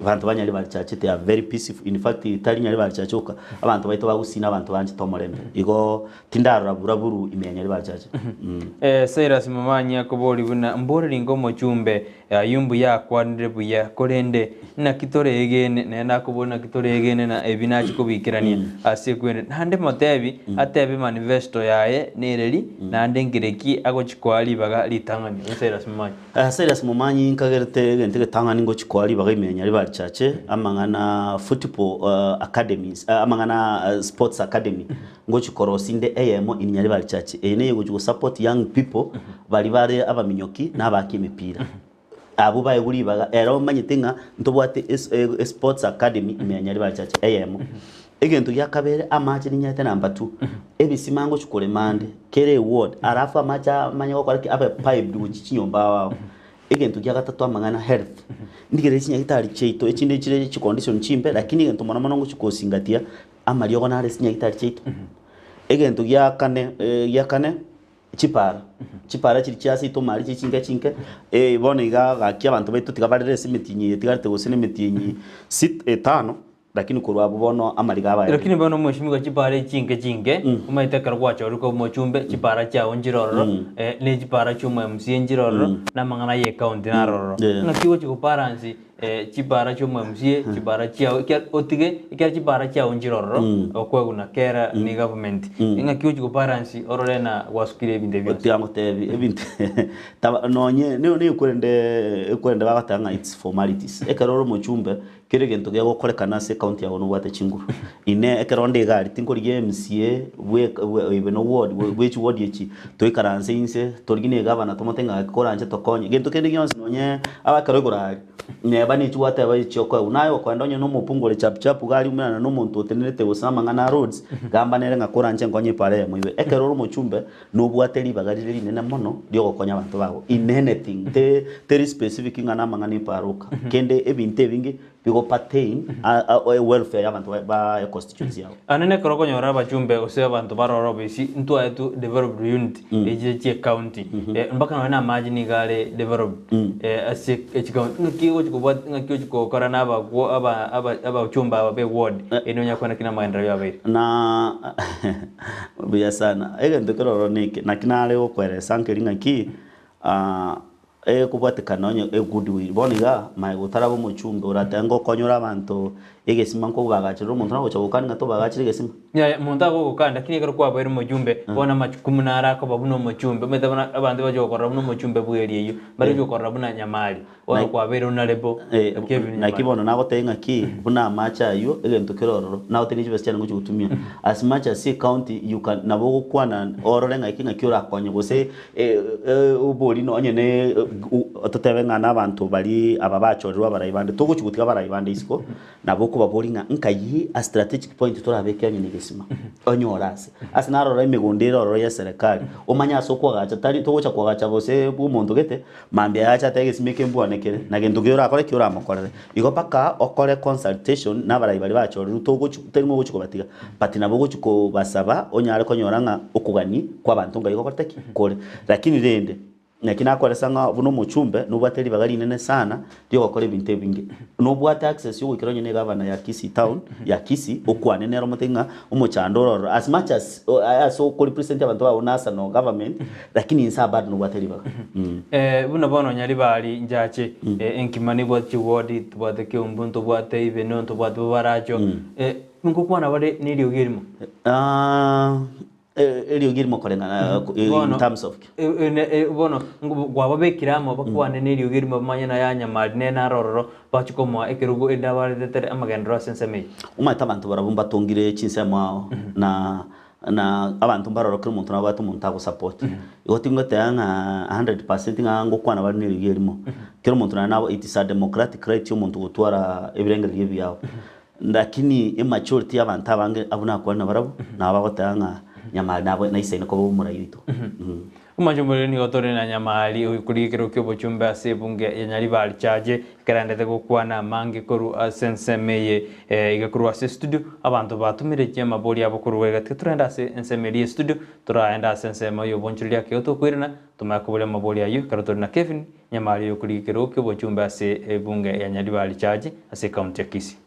abanto ba Nyaribari Church they are very peaceful, in fact tari Nyaribari Church oka, abanto baito ba Gusii na abanto banchete omorembe. Igo Tindarora buraburu ime ya Nyaribari Church. Cyrus Momanyi akoboria buna mboreri ngomochumbe ayio mbuya akwanire buya korende naki toregene naende akoboria naki toregene na ebi nachia kobiikerania ase ekwende naende motebi atebe manifesto yaye nereri naende nkereki agochia koa ribaga ritang'ani oyo Cyrus Momanyi. Cyrus Momanyi nkagerete egento egetang'ani ngochia koa ribaga ime ya Nyaribari Church amang'ana football academies amang'ana sports academy Ngochia korosia inde eyemo in Nyaribari Church, eye neye gochia go support young people baria bare abaminyoki na abaaki emepira. Abwo baegwe ribaga ere omanyete ng'a ntobwate e sports academy ime ya Nyaribari Church eyemo. Egento gia kabere amache ninyete number two, ebisima ngochia korema ande kera eward alafu amache amanye gokora ki abe piped gochia chinyomba ao ao. Egento gia gatato amang'ana health, ndigereri chinyagitari chiaito echinde chire chicondition chimbe lakini egento mono mono ngochia kosingatia Amariogo nare ase chinyagitari chiaito. Egento gia kane gia kane, chipara, chipara chiria chia ase itomari chiri chinke chinke, bono iga gaki abanto baito tiga barere ase emetienyi eye etigarete gose na emetienyi sit etano, lakini korwa abwo bono amariga abaye. Lakini bono omweshimiwa chipara echi chinke chinke, omanyete ekero gwachorire koba omochumbe, chipara chiago nchire ororo, ne chipara chia omo MCA nchire ororo, na amang'ana ya ecounty naro ororo. Ng'aki ogochi gobalance Chibara chi'omwMCA, chibara chiao, ekiagera otige, ekiagera chibara chiao nchire ororo, okoegwa na kera ne government. Eng'aki ochi gobalance orore na gwasukire ebinto ebi bionsi. Tiga ngotebi ebinto taba nonye nigo ekwerende ekwerende bagoteba ng'a it's formalities. Ekero ore omochumbe, kera egento gegokorekana ase ecounty yago nobwate chinguru. Inee ekero onde iga aria tinkorigia MCA bweka bwe oibe na ward bwe chiward echi, toikaranse inse torigie na egavana tomote ng'a gaki koranche tokonye. Gento kende gionsi nonye abakero igoro aria, neba ne chiwateba echi okoegwa. Naye okoenda onye na omopungu ore chapu chapu iga aria umerana na omonto otenerete gose amang'ana a roads, gamba nere ng'a koranche nkonye epara eyemo ibe. Ekero ore omochumbe, nobwate ribaga rire rinene mono riogokonya abanto bago in anything, te teri specific ng'a namang'ana epara oka, kende ebinto ebinge bigo pertain welfare y'abanto ba econstituency yabo. Aye nekero okonyora abachumbe gose abanto barore obisi ntwaetwe developed unit echi chie county mpaka nonye na amache nigo are developed ase echicounty ng'aki ogochi kobwat ng'aki ochi gokora na abakwo aba aba abachumbe aba be ward eri nonya kwana ki na amagenderero yabeire. Na buya sana, egento ekero ororo neke, naki nare gokoeresa nkeri ng'aki. Ekobwatekana onye egoodwill. Bono iga maega otaraba omochumbe oratebe ngokonyora abanto egesima nkobagachera omonto nagocha gokani ng'a tobagachere egesima. Yaya monto agogokani lakini ekero kwabeire omochumbe bono amachukumu naro akoba buna omochumbe omanyete bono abanto bacha gokorora buna omochumbe bw'eria eyio mbare gocha gokorora buna nyamari bono kwabeire honourable Kevin Naki Nyamari. bono nagotebia ng'aki buna amache aywo egento kere ororo nagotebia chibesa chiane ngochi gotumia as much as ecounty you can nabo ogokwana orore ng'aki ng'aki orakonye gose Obori nonye ne Totebe ng'a nabanto baria aba bachorirwe abarai bande, togochia gotiga abarai bande isiko, nabo okobaboria ng'a nkai a strategic point torabeke onye na egesima, onyore ase. Ase narora emegondo ere ororo ya eserekari, omanye ase okoagacha tari togocha koagacha gose bwa omonto gete, mambia yache atebe egesima eke mbwane kere, na gento ki orakore ki oramokorere. Igo mpaka okore consultation na abarai baria bachorirwe togochi tari ng'a ogochi kobatiga, but nabo ogochi kobasaba onyare konyora ng'a okogania kwa abanto nkai gokorete ki? Kore. Lakini rende. Naki nakoresa ng'a buna omochumbe nobwate ribaga rinene sana ri'ogokora ebinto ebinge. Nobwate access y'ogoikera onye na egavana ya Kisii town, ya Kisii, okwane nere omotebi ng'a omochando ore ororo as much as ase okorepresent abanto bao national government, lakini inse aa bado nobwate ribaga. Buna bono Nyaribari nchache, enkima nebwate chiwodi, tobwate Keumbu, ntobwate Ibeno, ntobwate Bobaracho, nkokwana bare neriogi erimo? Eriogi erimo koreng'ana in Bono, terms of ki? bono kwababekire amo bakwane neriogi erimo bamanye naye anyamari nere nare ororo bache komoa ekerogo erinde abaretetere amagenderero ase ensemo eye. Omanyete abanto barabwo mbatongire chinsemo ao na na abanto mbaroro kera omonto nabwate omonto agosupport. Igo tingoteba ng'a 100% ng'a ngokwana bare neriogi erimo. Kera omonto naye nabo it is a democratic right omonto gotwara ebirengererio ebiao. Lakini emajority y'abanto abange abwo nakwana nabarabwo, nabo bagoteba ng'a Nyamari nabo naisaine koba omorai oito. Omochie omorero nigo tore na Nyamari oikure ekerogo ki'obochumbe ase ebunge ya Nyaribari Chache ekerendete gokwana amange korwa ase ensemo eye iga korwa ase estudio abanto batomeretie amabori abo korwa iga tiga torende ase ensemo eria y'estudio toraende ase ensemo y'obonchoreria ekero tokoirana tomanye koboria amabori ayio ekero tore na Kevin Nyamari oyokorigia ekerogo ki'obochumbe ase ebunge ya Nyaribari Chache ase ekaunti ya Kisii.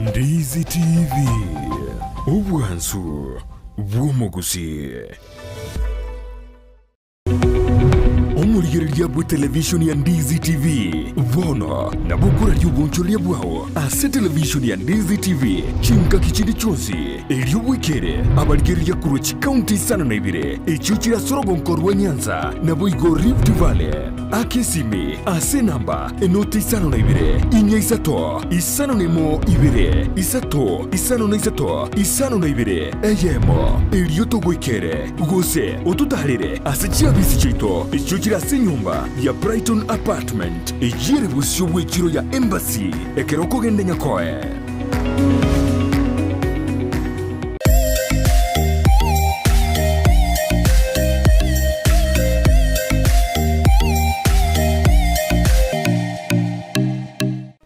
Ndizi TV, obwansu bw'omogusii. Omorigereria bwe televishoni ya Ndizi TV bono nabo okoraria obonchoreria bwao ase televishoni ya Ndizi TV chingaki chinde chionsi, erio bwekere abarigereria korwa chikaunti isano na ibere echio chire ase orogonko rwa Nyanza naboigo Rift Valley. Aka esimi ase enamba enoti isano na ibere, inya isato, 51 ibere, isato, 53, 52, eyemo, erio togoikere, gose ototaarere ase chiabisi chiaito echio chire ase enyomba ya Brighton Apartment, eyio ere bosio bw'echiro ya Embassy, ekero okogenda Nyakoe.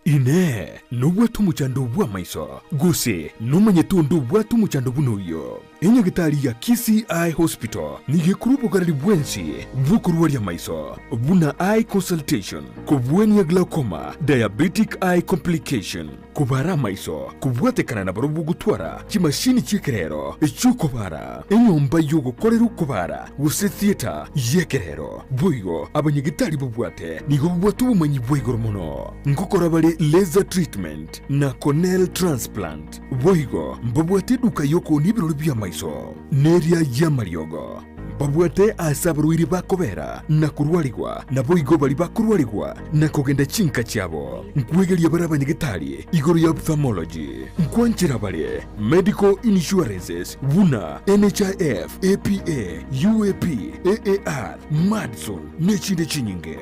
Inee! Nobwate omochando bw'amaiso, gose nomanyete onde obwate omochando buna oyio? Enyagitari ya Kisii Eye Hospital nigo ekorwa obogareri bwensi bw'okorwaria amaiso, buna eye consultation, kobwania glaucoma, diabetic eye complication, kobara amaiso, kobwatekana na barobwo gotwara chimashini chi'ekerero echi'okobara, enyomba y'ogokorera okobara gose theatre y'ekerero. Boigo abanyagitari babwate nigo babwate obomanyi bwa igoro mono ngokora bare laser treatment na corneal transplant. Boigo mbabwate eduka y'okoonia ebirori bi'amaiso, neria y'amariogo. Mbabwate aase abarwaire bakobera na korwarigwa, naboigo baria bakorwarigwa na kogenda chinka chiabo. Nkwegeria bare abanyagetari igoro ya ophthalmology. Nkwanchera bare medical insurances buna NHIF, APA, UAP, AAR, Madison, nechinde chinyinge.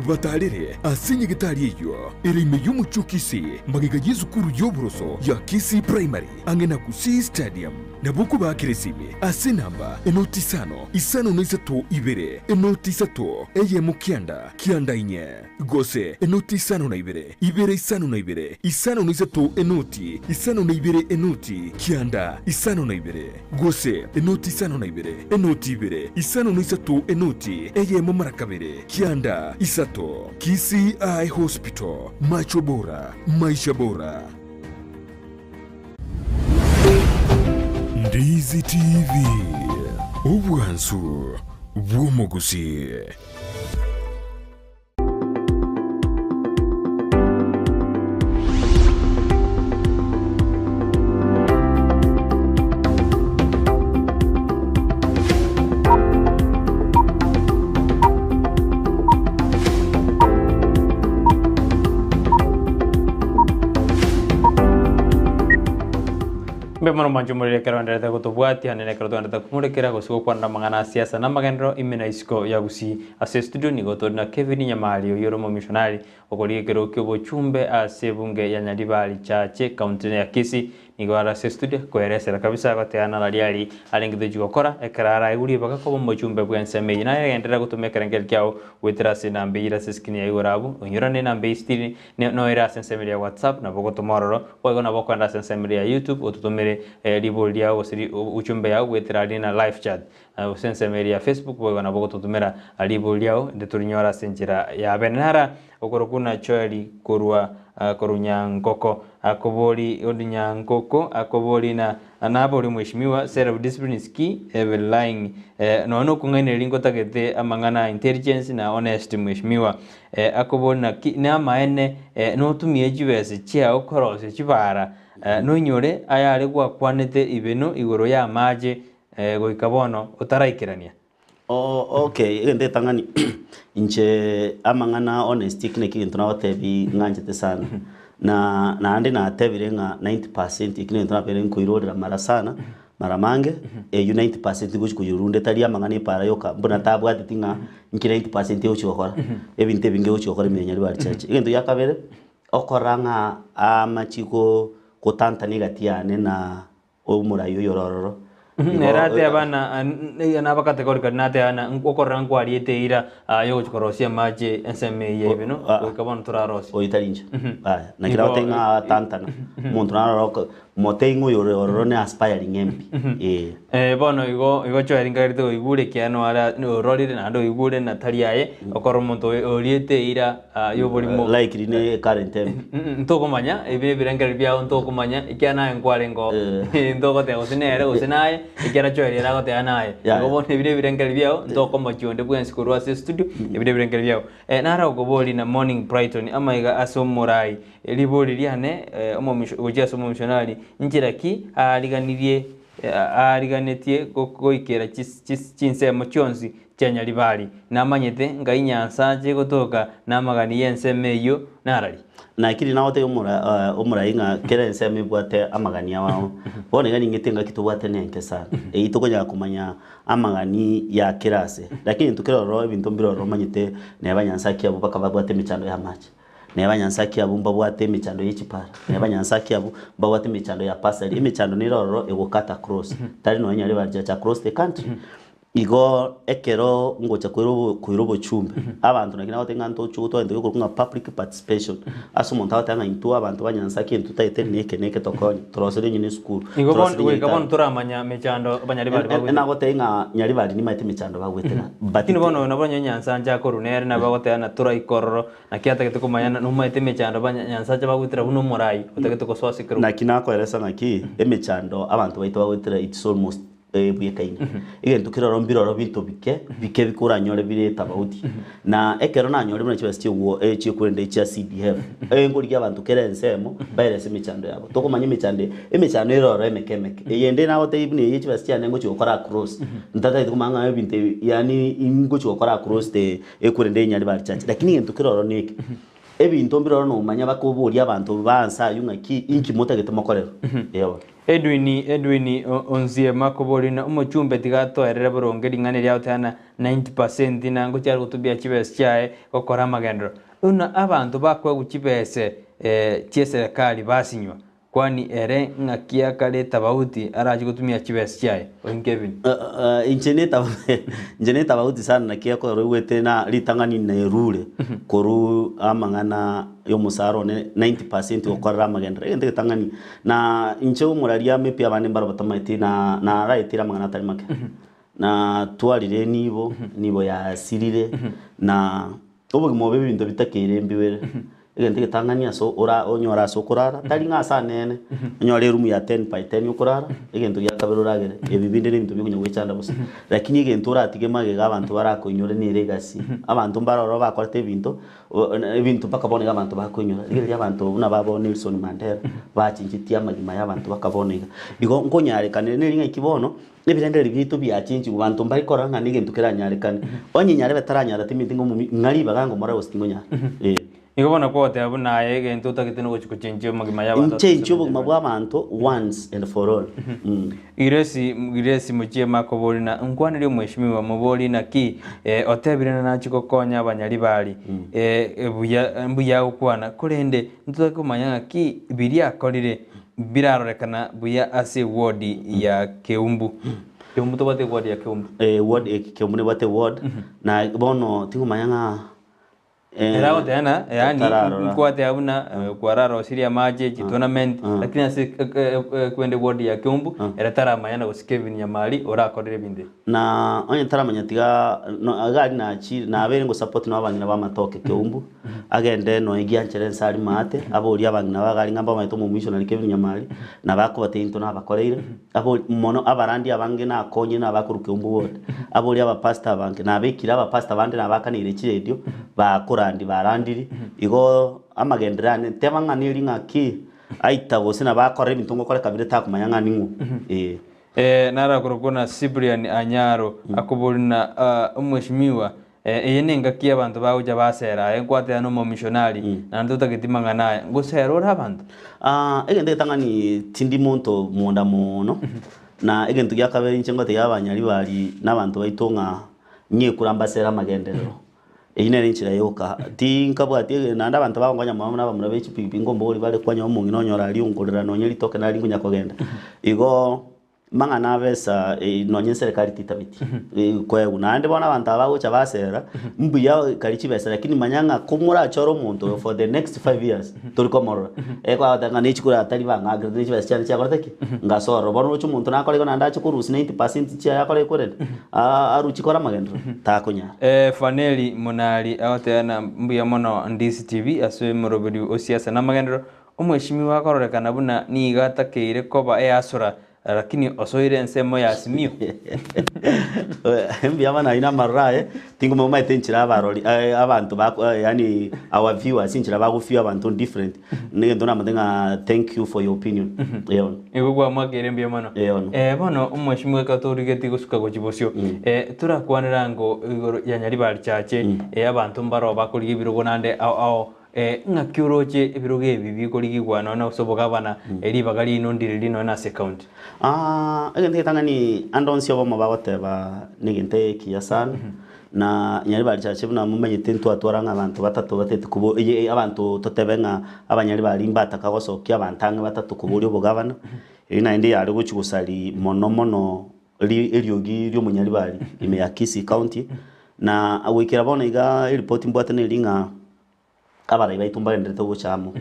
Batarere ase nyagetari eyio ere ime y'omochie o Kisii, magega y'esukuru y'oboroso ya Kisii Primary, ang'e na Gusii Stadium. Nabo okobaakera esimi ase enamba enoti isano, isano na isato ibere, enoti isato, eyemo kianda, kianda inye, gose enoti isano na ibere, ibere isano na ibere, isano na isato enoti, isano na ibere enoti, kianda, isano na ibere. Gose enoti isano na ibere, enoti ibere, isano na isato enoti eyemo mara kabere, kianda isato. Kisii Eye Hospital, macho bora, maisha bora. Ndizi TV, obwansu bw'omogusii. Mbuya mono mwanche omorero ekero oenderete gotobwatia, naende ekero togenderete komorekera gose gokwanera amang'ana a siasa na amagenderero ime na isiko ya Gusii. Ase estudio nigo tore na Kevin Nyamari oyio ore omomishonari okorigia ekerogo ki'obochumbe ase ebunge ya Nyaribari Chache county ya Kisii. Nigo are ase estudio koeresera kabisa agoteana narari ari arenge tochi gokora ekero araigwe ribaga koba omochumbe bw'ensemo eyio. Naye genderera gotoma ekerengerio kiao goetera ase enamba eyio ere ase escreen ya igoro abwo, onyorane enamba eyio sitiri noere ase ensemo eria ya WhatsApp nabo ogotoma ororo, boigo nabo okoenda ase ensemo eria ya YouTube ototomere ribori riao gose ujumbe yao goetera aria na live chat gose ensemo eria ya Facebook boigo nabo ogototomera ribori riao inde torinyore ase enchera ya bene. Nara okorokwa na Joel korwa korwa Nyankoko akobori odi Nyankoko akobori na nabori mweshimiwa self discipline is key every lying nonya nokong'ainereria nkotagete amang'ana intelligence na honesty mweshimiwa Akobori naki namaene notumie chibesa chiao korosia chibara, noinyore ayare gwakwanete ibeno igoro y'amache goika bono otaraikerania. Okay, egento etang'ani inche amang'ana honesty eki naki egento nagotebi ng'anchete sana na naende natebire ng'a 90% eki negento nabeire nkoirorera mara sana. Mara mange, eyio 90% gochia koyorunda etari amang'ana epara yoka buna tabwateti ng'a inki 90% egochia gokora, ebinto ebinge egochia gokora ime ya Nyaribari Church. Egento gia kabere, okora ng'a amachie go gotantana egati yane na omorai oyo ore ororo. Igo Nere ateba na nabakategori karia nateba na okorora nkwariete eira yogochia korosia amache ensemo eye yaibeno goika bono torarosie. Oyo tari inche. Aya, naki nagotebia ng'a atantana, omonto naroro oko motebie ng'a oyore ororo ne aspiring MP, eh. Eh, bono igo igo Joel nkagerete oigure ekiagera nare ororire naende oigure na tari aye, okora omonto oyo oriete eira y'oborimo. Likely ne current MP. Ntokomanya ebi ebirengererio biao ntokomanya ekiagera naye nkwarenge oo ntogoteba gose nere gose naye ekiagera Joel ere agoteba naye. Igo bono ebi nebirengererio biao ntokomochia onde bwensi korwa ase estudio ebi nebirengererio biao. Naro okoboria na Morning Brighton amaiga ase omorai ribori riane omomisho gochia ase omomishonari nchera ki aariganirie aariganetie goikera chinsemo chionsi chia Nyaribari, namanyete ngai Nyansache gotoka namagani y'ensemo eyio narari. Naki rinagotebia omorai ng'a kera ensemo ebwate amagani ao. Bono iga ning'ete engaki tobwate nenke sana, eyio tokonyara komanya amagani ya kera ase. Lakini intwe kera ororo ebinto mbire ororo omanyete neba Nyansache abwo mpaka babwate emechando y'amache. Neba Nyasae abwo mbabwate emechando ye chipara, neba Nyasae abwo mbabwate emechando ya pasari, emechando nere ororo egokata across, tari nonya nyare barichacha across the country. Igo ekero ngocha koira obo koira obochumbe, abanto naki nagoteba ng'a ntoche gotwara egento gekorokwa ng'a public participation, ase omonto agoteba ng'a intwe abanto ba Nyasae intwe totagete neke neke tokonye, toroserie onye na esukuru, Igo bono toroserie goika bono nyagetari. toramanya mechando abanyaribari bagwete. Nagotebia ng'a nyaribari nimaete emechando bagwetera, but Lakini bono oyo nabo onye Nyansae akorwa nere nabo agoteba ng'a toraika ororo, Naki atagete komanya nomaete emechando ba Nyansache bagoetera buna omorai otagete gosoa ase ekerogo. Naki nakoeresa ng'aki emechando abanto baito bagoetera it's almost ebwekaine. Egento keroro mbiroro binto bike bike bikoranyore bire etabauti. Na ekero nanyore buna chibesa chi'ogwo chi'okorenda echia CDF, nkorigia abanto kera ensemo baerese emechando yabo. Tokomanya emechando eye, emechando ere ororo emeke emeke. Eyende nagotebia buna eye chibesa chiane ngochia gokora across, ntatagete komanya ng'a ebinto ebi yaani ngochia gokora across the Ekorende enyare bare chache. Lakini egento kere ororo neke, ebinto mbire ororo nomanya bakoboria abanto ba nse aywo ng'aki inki motagete mokorerwe. Eeh. Edwin Edwin Onziema koboria omochumbe tiga atoerere boronge ring'ana eria agoteana 90% na ngochia are gotubia chibesa chiaye gokora amagenderero. Buna abanto bakoegwa chibese chieserekari basinywa Kwani ere ng'aki akare tabauti arache gotumia chibesa chiaye? Oin Kevin. Inche inche netabauti sana naki ekero oigwete na ritang'ani nerure korwa amang'ana y'omosara one 90% gokorera amagenderero egento egetang'ani na inche omoraria maybe abande mbaro batamaeti na naraetire amang'ana atari make na twarire enibo, enibo yasirire na Obogima obo ebinto bitakeire mbibere, egento egetang'ani ase ora onyore ase okorara, tari ng'a ase anene, onyore eroom ya ten by ten okorara, egento gia kabere oragere, ebi binde na ebinto biokonya goechanda bosa. Lakini egento oratige magega abanto barakoinyore nere egasi, abanto mbare ororo bakorete ebinto, ebinto mpaka bono iga abanto bakoinyora. Rigereria abanto buna ba bo Nelson Mandela, bachenchetie amagima ya abanto mpaka bono iga. Igo nkonyarekana neri ng'aki bono. Ebirengererio biaito biachenchigwe, banto mbari korora ng'a negento keranyarekane. Onye nyarebe taranyara timeti ng'a omomi, ng'a ribaga ngomorore gose tingonyara. Eh. Igo bono kwagoteba buna aye egento otagete nogochia gochenchia omogima y'abanto ase Nchenchie obogima Nyaribari. bwa abanto once and for all. Mm. Giresi Giresi mochiema akobori na nkwaneri omweshimiwa mobori naki eh, otebire na nachie gokonya abanyaribari eh, buya mbuya agokwana korende ntotake komanya ng'aki biria akorire birarorekana buya ase ewodi ya Keumbu. Keumbu tobwate ewodi ya Keumbu. Eh, ward eh, Keumbu nebwate eward na bono tingomanya ng'a eh, Era agoteba ng'a yaani tararora. nkwateba buna kwararosirie amache chitournament lakini ase kwende ward ya Keumbu ere taramanya na gose Kevin Nyamari orakorire ebinto ebi. Na onye taramanya tiga no iga aria nachire nabeire ngosupport na abang'ina ba amatoke Keumbu, agende nonya gianchere nse aria maate, aborie abang'ina bago aria ng'a mbamaete omomissionary Kevin Nyamari, nabo akobatebia intwe nabakoreire, aborie mono abarandi abange nakonyire nabakorwa Keumbu ward, aborie abapastor abange, nabekire abapastor bande nabakaneire chiredio, bakorandi barandiri, igo amagenderero ane teba ng'a neri ng'aki aita gose nabo akora ebinto ngokoreka bire takomanya ng'a ning'o eh. Narakorokwa na Cyprian Anyaro, akoboria na omweshimiwa, eye nengaki abanto bagocha basera aye nkwatera nomomishonari, naende totageti mang'ana aya, ngosera ore abanto? Egento egetang'ani tindi monto monda mono, na egento gia kabere inche ngotebia abanyaribari na abanto baito ng'a ng'ekura mbasere amagenderero. Eyio nere enchera yoka, tinkabwati ege naende abanto bagonkonya mono buna abamura be chipikipiki nkombori bare kwanyora omong'ina onyora aria onkorera nonye ritoke nari nkonya kogenda. Igo mang'ana abesa nonye eserekari titabeti koegwa. Naende bono abanto aba bagocha basera, mbuya kari chibesa lakini manya ng'a komorachore omonto oyo for the next 5 years tori komorora, ekogoteba ng'a ne chikura atari bang'akerete ne chibesa chiane chiakorete ki? Ngase ororo. Bono roche omonto nakore igo naende ache korusia 90% chiaye akore korende aruchie kore amagenderero, takonyara. Faneli Monari agoteba na mbuya mono Ndisi TV ase omoroberi o siasa na amagenderero, omweshimiwa akororekana buna nigo atakeire koba easura lakini osoire ensemo ya Azimio. Mbuya mono ayio na amaroro aye, tingomanya omanyete enchera abarori abanto bako yaani our viewers enchera bago view abanto different, negento namanyete ng'a thank you for your opinion, eh bono. Igo kwamwakeire mbuya mono. Eh bono. Bono omweshimiwa ekero torigetie gosuka gochia bosio, torakwanera ango igoro ya Nyaribari Church, abanto mbaro bakorigia ebirogo naende ao ao, ng'aki oroche ebirogo ebi bikorigigwa nonya ase obogabana, ribaga riino ndiriri nonya ase ecounty? Egento egetang'ani ande onsi obomo bagoteba negento ekiya sana, na Nyaribari Church buna momanyete ntwatwara ng'a abanto batato batete kobo eye abanto totebe ng'a abanyaribari mbataka gosokia abanto ang'e batato koboria obogabana, eyio naende yare gochia gosaria mono mono ri eriogi ri'omonyaribari ime ya Kisii County, na goikera bono iga eripoti mbwate neri ng'a abarai baito mbagenderete gocha amo,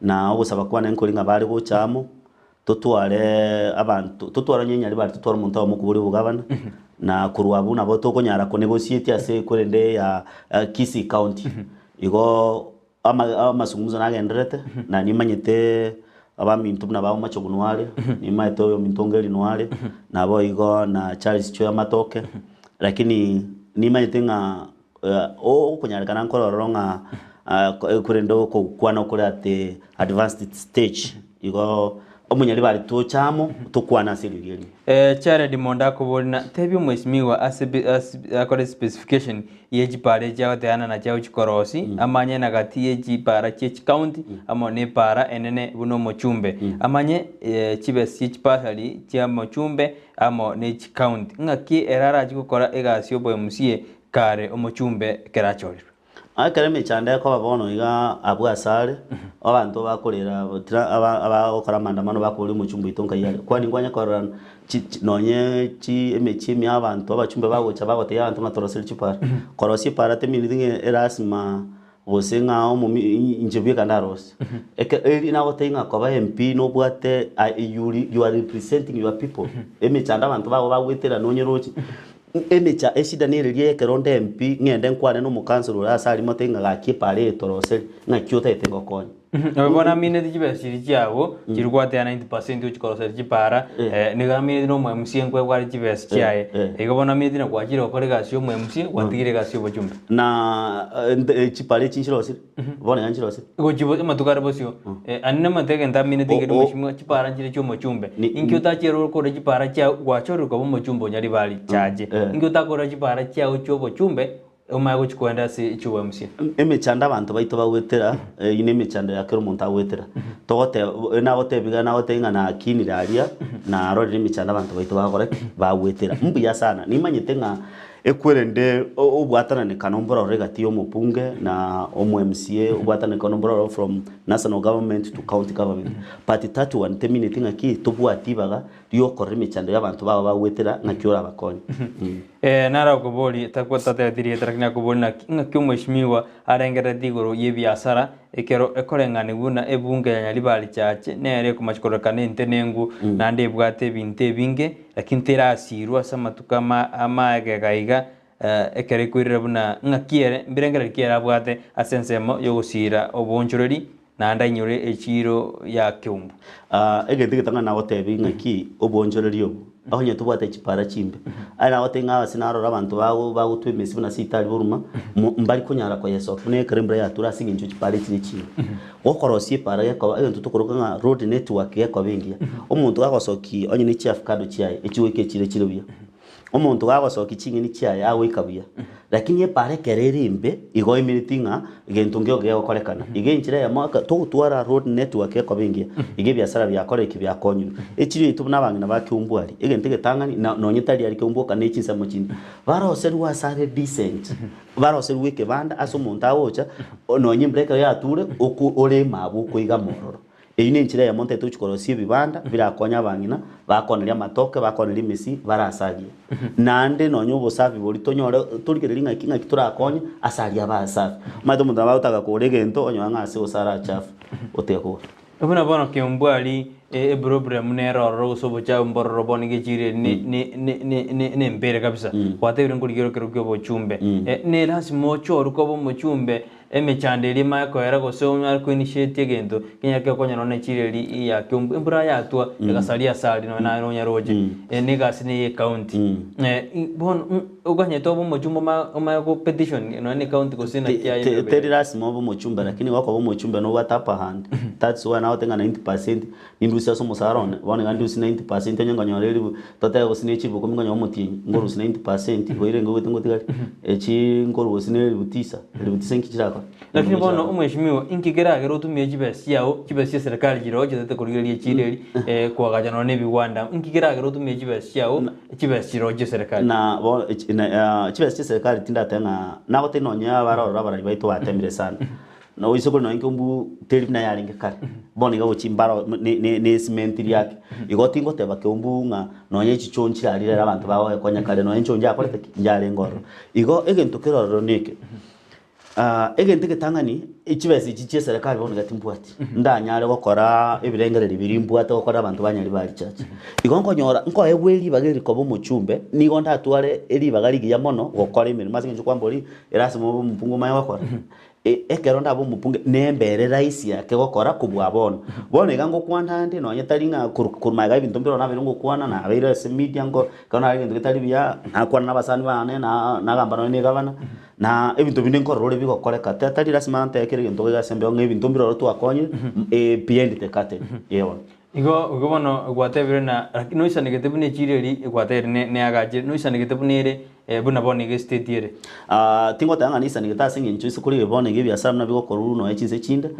na ogosaba kwane nkori ng'a bare gocha amo, totware abanto totware onye nyaribari totware omonto oyomo okoboria obogabana, na korwa abwo nabo tokonyara konegotiate ase korende ya Kisii County. Igo ama amazungumzo nagendererete, na nimanyete abaminto buna ba Omachogu noare, nimaete oyominto Ongeri noare, naboigo na Charles Chwe Amatoke, lakini nimanyete ng'a Okonyarekana nkore ororo ng'a korende okokwana okore ate advanced stage igo omonyaribari toche amo tokwane ase eriogi erio. Jared Monda akoboria na tebia omweshimiwa ase akore specification ye chipara echi agoteana nachi agochi korosi amanye na gati ye chipara chie chicounty amo ne epara enene buna omochumbe amanye chibesa chie chibasari chia mochumbe amo ne chicounty ng'aki ere arachi gokora egasi yobo MCA Kare omochumbe ekero achorirwe. Ekero emechando ekoba bono iga abwo asare, abanto bakorera tira aba abagokora amaandamano bakoboria omochumbe oito nkai are. Kwani nkwanye korora chi chi nonye chi emechie ime abanto abachumbe bagocha bagotebia abanto ng'a toroserie chipara. Korosia epara temineti ng'a erasima gose ng'a omomi inche bweka ndarosie. Eke eri nagotebia ng'a koba MP nobwate you you are representing your people, emechando abanto bago bagoetera nonye roche, emecha eshida nere eria ekero onde MP ng'ende nkwane na omokansoro ore ase aria motebie ng'a gaki epara eye toroseri, ng'aki otagete ngokonye. Oyo bono amineti chibesa chiria chiago chiria gwateana 90% ochia koroseria chipara nigo amineti na omo MCA nkwebware chibesa chiaye igo bono amineti na gwachire gokora egasi ya omo MCA gwatigire egasi ya obochumbe. Na chipara echi nchirosire, bono iga nchirosire. Gochia bo amatuko are bosio aria namate egento amineti nkeri omweshimiwa chipara nchire chia omochumbe inki otachiere okore chipara chiago gwachorire koba omochumbe o Nyaribari chache inki otakora chipara chiago chia obochumbe. Omanye gochia koenda ase chiOMC. Emechando abanto baito bagoetera, eyio nemechando ya kera omonto agoetera. Togoteba, nagotebi iga nagotebi ng'a nakinire aria, narorire emechando abanto baito bagokora ki? Bagoetera. Mbuya sana, nimanyete ng'a ekwerende obwatananekano mbororo egati ya omobunge na omo MCA, obwatananekano mbororo from national government to county government. But that one temineti ng'aki tobwati ibaga riokorora emechando y'abanto bao bagoetera ng'aki orabakonye. Ee, naro akoborie, takwa tatebetie rieta, lakini akoborie naki, ng'aki omweshimiwa arengereretie igoro y'ebiasara, ekero ekoreng'anigwa buna ebunge ya Nyaribari Church nere ekomachi kororekana entenengu, naende ebwate ebinto ebinge, lakini terasirwe ase amatuko ama amaegega iga, ekero ekoirera buna ng'aki ere, mbirengererio ki ere abwate ase ensemo y'ogosiira oboonchoreri, naende ainyore echiiro ya keumbu. Egento egetang'ani nagotebi ng'aki oboonchoreria obo, onye tobwate chipara chimbe, aye nagotebi ng'a ase narora abanto bago bagotwa emesi buna ase itari boruma, mo mbari konyara koyesokia buna ekero embura yature ase eng'encho chipara echi ne chimbe. Gokorosia epara gekoba egento tokoroka ng'a road network gekoba engiya, omonto gagosokia onye ne chiafukado chiaye, echigoika echire chire buya. Omonto gagosokia ching'eni chiaye agoika buya, lakini epara ekero ere embe, igo emineti ng'a egento nkio gegokorekana. Iga enchera eyemo aka togotwara road network ekoba engiya, iga ebiasara biakora eki biakonyirwe. Echiro yaito buna abang'ina ba Keumbu aria, egento egetang'ani na nonye tari aria Keumbu oka ne chinsemo chinde, baroserwe ase are decent, baroserwe ekebanda ase omonto agocha, nonye embura ekero yature, oko oreme abwo okoigama ororo. Eyio nenchera eyemo ntaete gochia korosia ebibanda birakonye abang'ina, bakoneria amatoke, bakoneria emesi, barasagie. Naende nonya obosafi boria tonyore torigererie ng'aki ng'aki torakonye ase aria abe asafi. Omanyete omonto nabo agotaka kogora egento onyore ng'a ase gose are achafu, otiga kogora. Buna bono Keumbu aria eproblem nere ororo gose obochafu mbororo bono iga echiro eri ne ne ne ne nembere kabisa. Gwatebire nkorigia ekero kia obochumbe. Ne lasima ochorwe koba omochumbe Emechando eria emanye koera gose onyare koinitiate egento kenyare kegokonya nonya ne chireri ya Kiambu embura yatwa egasaria ase aria nonya naye nonyaroche ne egasi neye ecounty bono okanyete obe omochumba omanye omanye go petition nonya ne ecounty gose naki aye Te- Teri lasima obe omochumba lakini gokoba omochumba nobwate upper hand that's why nagote ng'a 90% nindusie ase omosara one bono iga ndusie 90% onye nkonyora eribu totebe gose ne chiribu ikomi nkonyora omotienyi nkorusia 90% igo erenge goeta ngotigari echi nkorusia ne eribu tisa, eribu tisa inki chirakore? Lakini bono omweshimiwa, inki keragere otumie chibesa chiao, chibesa chia serikali chirochio chiotete korigereria echiro eri koagacha nonya na ebigwanda, inki keragere otumie chibesa chiao, chibesa chirochio chia serikali? Na bono chibesa chia serikali tindateba ng'a nagotebia nonye abarororo abarai baito batemire sana. Na oise kore nonya ekeumbu teri buna yarenge kare, bono iga gochia mbaro ne- ne- ne esimenti riake. Igo tingoteba keumbu ng'a nonya echichoo nchirari rero abanto bagoekonya kare nonya enchoo njakorete ki? Njarenge ororo. Igo egento kere ororo neke, egento egetang'ani, chibesa echi chia eserekari bono iga timbwati, ndanyare gokoraa ebirengererio biria mbwate gokora abanto banyari ba richache. Igo nkonyora nkoegwa eribaga eri koba omochumbe, nigo ndatware eribaga rigiya mono gokora emeremo ase eng'encho kwamboria, erasima obe omopungu omanye gokora. Ekero ndabe omopunge, nembere rahisi ake gokora kobua bono. Bono iga ngokwana ande, nonye tari ng'a korwa korwa magega ebinto mbire nabeire ngokwana, nabeire ase media nko ekero nare egento getari buya, nakwana na abasani bane, na nagamba nonye na egavana, na ebinto binde nkorora ore bigokoreka. Ta tari lasima ntebe kera egento iga ase embeo ng'a ebinto mbire oro twakonyire, behind the curtain, eh bono. Igo igo bono gwatebire na lakini noisanegete buna echiro eria gwatebire ne neagachire, noisanegete buna ere buna bono iga estate ere. Tingoteba ng'a nisanegete ase eng'encho ase kore bono iga ebiasara buna bigokorwa nonya chinse chinde,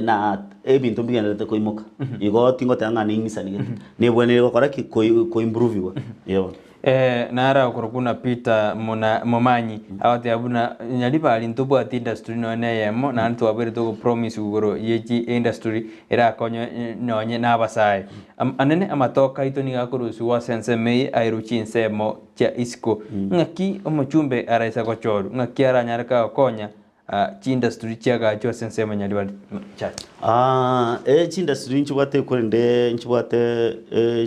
na ebinto mbigendererete koimoka. Igo tingoteba ng'a ning'isanegete, nebwenerire gokora ki? Koi koimproviwa, eh bono. Naro akorokwa buna Peter Muna Momanyi, agoteba buna Nyaribari ntobwati industry nonye na eyemo naende twabeire togopromise igoro ye chi industry erakonye nonye na abasae. Anene amatoke aito nigo akorusigwa ase ensemo eye airwe chinsemo chia isiko. Ng'aki omochumbe araisa gochorwa? Ng'aki aranyare kagokonya chiindustry chiagachwa ase ensemo ya Nyaribari Church? Chiindustry nchibwate korende nchibwate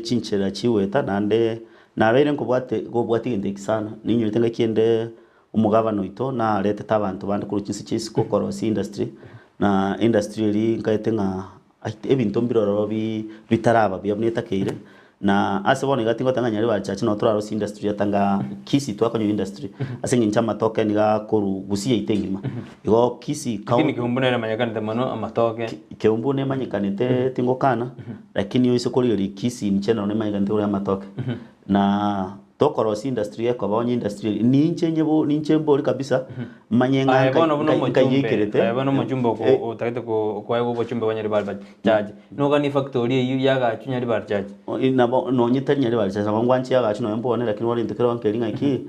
chinchera chigoeta naende nabeire nkobwate nkobwatia egento eki sana, ninyorete ngaki ende omogabana oito naretete abanto bande korwa chinse chia isiko korosia industry, na industry eria nkaete ng'a Ebinto mbire ororo bitaraba buya buna etakeire, na ase bono iga tingoteba ng'a Nyaribari Church nabo torarosie industry etanga Kisii twakonywa industry ase eng'encho amatoke nigo akorwa Gusii yaito engima. Igo Kisii Lakini county Keumbu nere emanyekanete mono amatoke. Keumbu nemanyekanete tingokana, lakini oise korigereria Kisii in general nemanyekanete korwa amatoke. Na. Tokorosia industry ekoba onye industry eri ninche nyebo ninche mbori kabisa manye ng'a Aye nkai bono buna nkai omochumbe, nkaiyekerete aye bono omochumbe oko eh. otagete ko koegwa obochumbe bwa Nyaribari Church, noganie efactory eywo yagachwa Nyaribari Church? Nabo nonye tari Nyaribari Church nabo ngwanchia yagachwa nonye mbone lakini bono egento kero nkeri ng'aki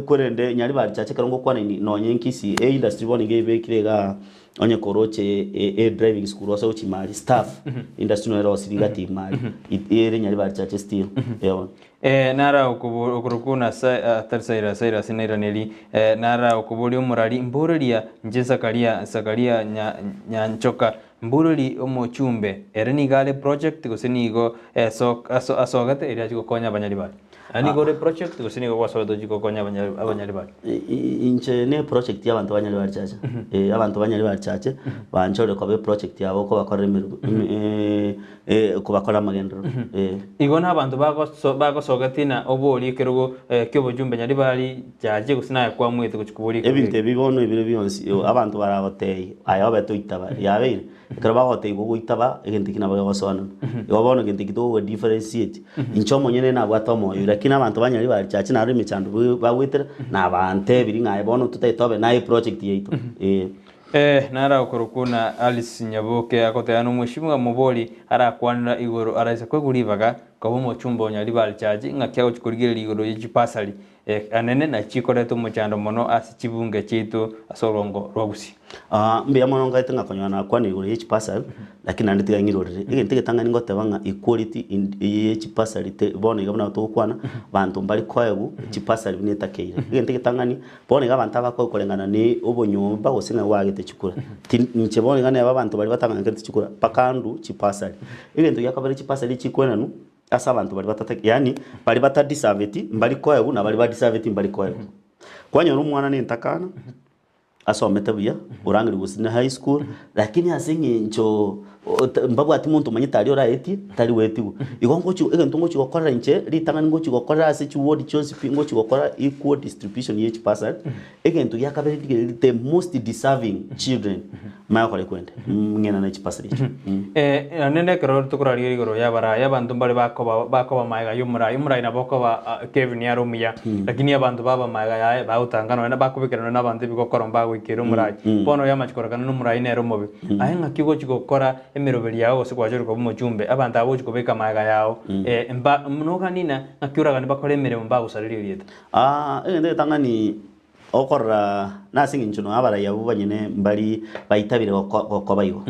korende Nyaribari Church ekero ngokwana ini nonye Kisii eindustry bono iga ebekire igaa Onye koroche e driving school ase gochia imari staff industry nero erosiri gati imari ere Nyaribari Church still eeh. Eh, nara okobo okorokwa na sa atari Cyrus, Cyrus nairaneri, eh, nara okoboria omorari, mboreria inche Zakaria, Zakaria nya Nyanchoka, mboreri omochumbe, ere nigo are project gose nigo eso aso asogete erio achie gokonya abanyaribari. Yaani nigo ore project gose nigo gwasogete ochie gokonya abanyaribari? Inche ne project ya abanto ba Nyaribari Church, eh, abanto ba Nyaribari Church banchorire koba eproject yabo kobakorera emeremo kobakorera amagenderero, eh. Igo na abanto bagoso bagosogetie na oborie ekerogo ki'obochumbe Nyaribari Church gose naye kwamuete gochia koboria ekerogo Ebinto eke. ebi bono ebire bionsi abanto baragotebie aye obe toitaba yabeire. Ekero bagotebiwa goitaba, egento ekio nabo kegosoanana. Igo bono egento ekio togoge differentiate. Inche omonyene nabwate omoyo oria, lakini abanto ba Nyaribari Church naro emechando bagwetera, nabantebirie ng'a aye bono totagete tobe naye eproject yaito, eh. Eh, nara okorokwa na Alice Nyaboke agoteba nomweshimiwa mobori arakwanera igoro araisa koegwa ribaga koba omochumba o Nyaribari Church ng'aki agochi korigereria igoro ye chipasari eh, anene na chikoreta omochando mono ase chibunge chiaito ase orongo rwa Gusii. Ah, mbuya mono nkaete ng'a konyora nakwana igoro ye chipasari, lakini naende tiga ng'irorere. Egento egetang'ani ngoteba ng'a equality in ye chipasari te bono iga buna togokwana, banto mbari koegwa chipasari buna etakeire. Egento egetang'ani, bono iga abanto abakoegwa koreng'ana na obonyomba gose ng'a gwagete chikura. Ti inche bono iga neba abanto baria batang'ankereti chikura, mpaka ndwe chipasari. Egento gia kabere chipasari chikwenanwa, ase abanto baria batataki yaani baria batadisaveti mbari koegwa na baria badisaveti mbari koegwa. Kwanyora omwana na entakana, asomete buya, orangire gose na high school, lakini ase eng'encho ota mbabwati monto omanyete aria oraetie, tari goetigwa. Igo ngochi egento ngochi gokorera inche, ritang'ani ngochi gokorera ase chiward chionsi pi, ngochi gokora equal distribution ya chibasari, egento gia kabere rigereria the most deserving children, manye gokora ekwende, ng'ina ne chibasari echio. Naende ekero tokorarigereria igoro y'abarai, abanto mbare bakoba bakoba magega y'omorai, omorai nabo okoba Kevin are omuya, lakini abanto baba magega yaye bagotanga nonya bakobekera nonya na abanto ebigokoro mbagoikera omorai. Bono oyo amache kororekana na omorai nere omobe. Aye ng'aki ogochi gokora emeroberi yao gose gwachorire koba omochumbe, abanto aba ogochi kobeka magega yao, mba nogani na ng'aki oragani bakore emeremo mbagosareria erieta. Egento egetang'ani Okorora nase engencho nonya abarai abwo banyene mbari baitabire gokoba igo.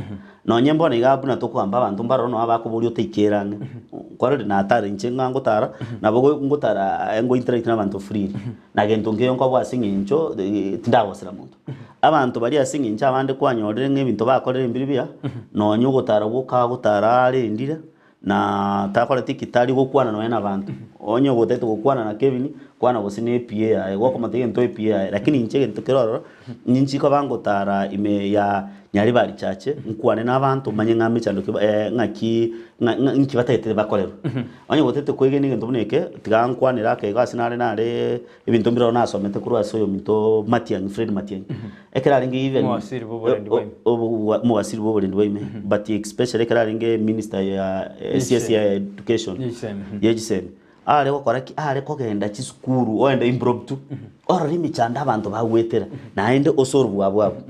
Nonye mbono iga buna tokogamba abanto mbaroro nonya bakoboria otaikere ang'e. Kwarorire natara inche ng'a ngotara, nabo ngotara ngo interact na abanto freely. Na gento nkeiyo nkoboa ase eng'encho tindagosera monto. Abanto baria ase eng'encho abande kwanyorire ng'a ebinto bakorire mbiri buya, nonye ogotara gwoka gotara arendire, Na takoreti ki? Tari gokwana nonya nabanto. Onye ogotagete gokwana na Kevin, kwana gose ne EPA yaye, gokomotebia egento EPA yaye. Lakini inche egento kere ororo, ninchi koba ngotara ime ya Nyaribari Church, nkwane na abanto manye ng'a mechando ki ng'aki ng'a ng'a inki batagete bakorerwe. Onye gotagete koegena egento buna eke, tiga nkwanere ake igo ase nare nare ebinto mbire ororo nasomete korwa ase oyominto Matiang'i, Fred Matiang'i. Ekero arenge even Omowasiri bw'oborendi bwa ime. omowasiri bw'oborendi bwa ime, but especially ekero arenge minister ya CS ya education, Ye chisemi. ye chisemi, are gokora ki? Are kogenda chisukuru oende impromptu, orore emechando abanto bagwetera, naende osolve abwo abwo.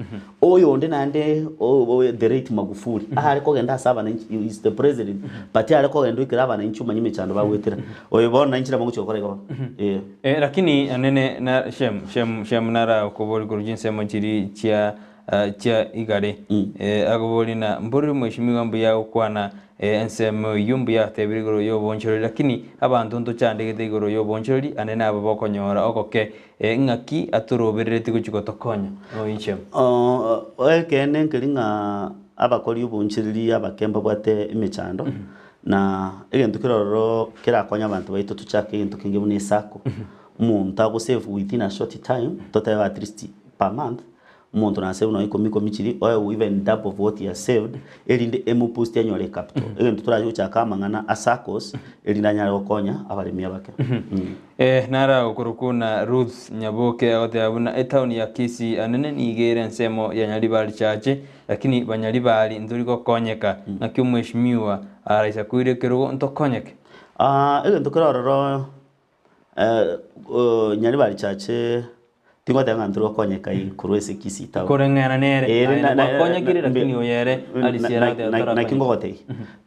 Oyonde naende the late Magufuli, are kogenda ase abananchi, he is the president, but are kogenda oikera abananchi omanye emechando bagwetera. Oyo bono nainche nabo ngochia gokora igo bono, eh. Lakini anene na Shem, Shem, Shem nara okobori korwa chinsemo chiri chia chia igare. Akobori na mborire mweshimiwa mbuya gokwana ensemo eyio mbuya atebire igoro y'obonchoreri lakini abanto ntochandegete igoro y'obonchoreri anene aba bokonyora ogoke ng'aki atoroberereti gochia gotokonya. Oyi Shem. Ekeene nkeri ng'a abakori obonchoreri abake mbabwate emechando. Na egento kere ororo kerakonye abanto baito tochake egento kenge buna esacco, omonto ago save within a short time, totebe at least per month, omonto na save nonya ikomi ikomi chiri, oegwe even double of what he has saved, erinde emo boost anyore ecapital. Egento torache gochaka amang'ana a saccos, erinde anyare gokonya abaremi abake. Nara okorokwa na Ruth Nyaboke agoteba buna etown ya Kisii anene nigo ere ensemo ya Nyaribari Church Lakini banyaribari ntori gokonyeka, naki omweshimiwa araisa koira ekerogo ntokonyeke. Egento kere ororo Nyaribari Church tingoteba ng'a ntore gokonyeka korwa ase Kisii town. Koreng'ana nere, Ere aye na- na- gwakonyekire na- lakini oyo ere arisia na- arate na- otarakonyeka. naki ngogotebia,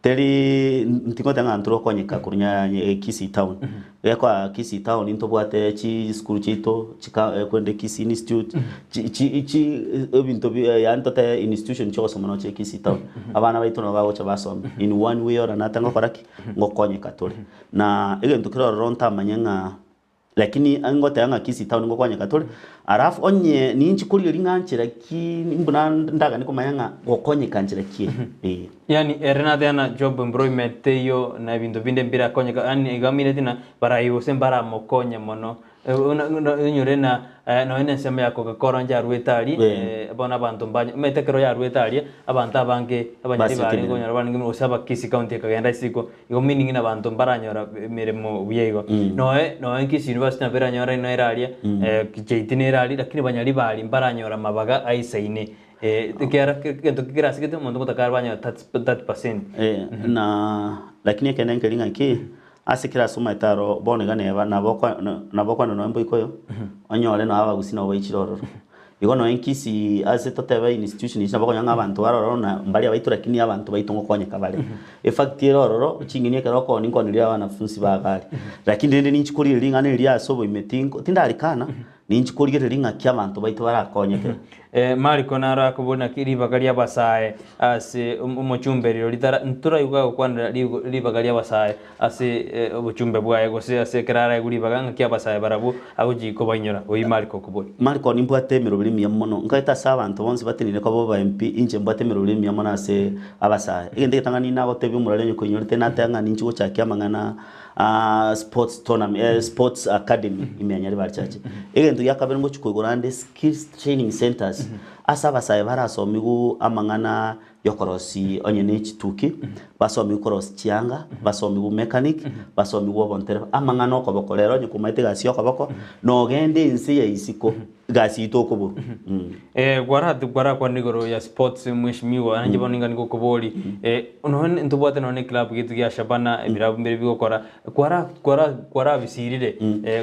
teri ntingoteba ng'a ntore gokonyeka korwa nya Kisii town. Gekoa Kisii town ntobwate chisukuru chiaito chika korende Kisii Institute, chi chi chi ebinto bi yaani totebe institution chiogosoma noo chire Kisii town. Abana baito nabo bagocha basome in one way or another ngokora ki? Ngokonyeka tore. Na egento kere ororo ntamanye ng'a lakini ngoteba ng'a Kisii town ngokonyeka tore, alafu onye ninchi korigereria ng'a nchera ki mbuna ndaganie komanya ng'a gokonyeka nchera ki eye, eh. Yaani ere nateana job employment teiyo na ebinto binde mbirakonyeka yaani iga amineti ng'a barai gose mbaramokonye mono onyore ng'a nonya na ensemo ya Coca-Cola inche arwete aria bono abanto mbanye omanyete ekero yarwete aria abanto abange abanyari Basete barenge emeremo. konyora barenge gose aba Kisii county ekagenda isiko igo meaning ng'a abanto mbaranyora emeremo buya igo. Noe noe Kisii University nabo eranyore nere aria JT nere aria lakini banyari baria mbaranyora amabaga aisaine ekiagera egento kerasigete omonto ngotakare banyora 30%. Na lakini ekeene nkeri ng'aki, Ase kera ase omanyete aro bono iga neba nabo okwa nabo okwana nonya mboika oyo, onyore nonya abagusii nabo baichire ororo. Igo nonya Kisii ase totebe institution echi nabo okonyora ng'a abanto bare ororo na mbaria baito lakini abanto baito ngokonyeka bare. Efact ere ororo, ching'eni ekero okoonia nkoonirie abanafunsi ba iga aria. Lakini rende ninchi korigereria ring'ana erio ase oboime tinko tindarikana, ninchi korigereria ng'aki abanto baito barakonyeke. Mariko naro akobori naki ribaga ri'abasae ase omochumbe rirorio ritara ntoraigwe agokwanera ribaga ri'abasae ase obochumbe bwaye gose ase ekero araigwe ribaga ng'aki abasae barabwo agochia kobainyora. Oyio Mariko okobori. Mariko nimbwate emeroberi emiya mono, nkaete ase abanto bonsi batenenire koba oba MP, inche mbwate emeroberi emiya mono ase abasae. Egento egetang'ani nagotebia omorwari onye koinyorete nateba ng'a ninchi gochakia amang'ana aa sports tournament sports academy ime ya Nyaribari Church. Egento gia kabere ngochia koigora ande Skills Training Centres, ase abasae barasomigwe amang'ana yokorosia onye ne chituki, basomigwe korosia chianga, basomigwe mechanic, basomigwe obontereba, amang'ana okoboko. Rero onye komaete egasi ya okoboko, nogende ense ya isiko, egasi eyio tokoborwa. Gwarati gwarakwana igoro ya sports mheshimiwa, nainche bono niga nigokobori, nonya ntobwate nonya ne eclub gieto gia Shabana, ebirabu mbire bigokora, Kwara kwara kwarabisirire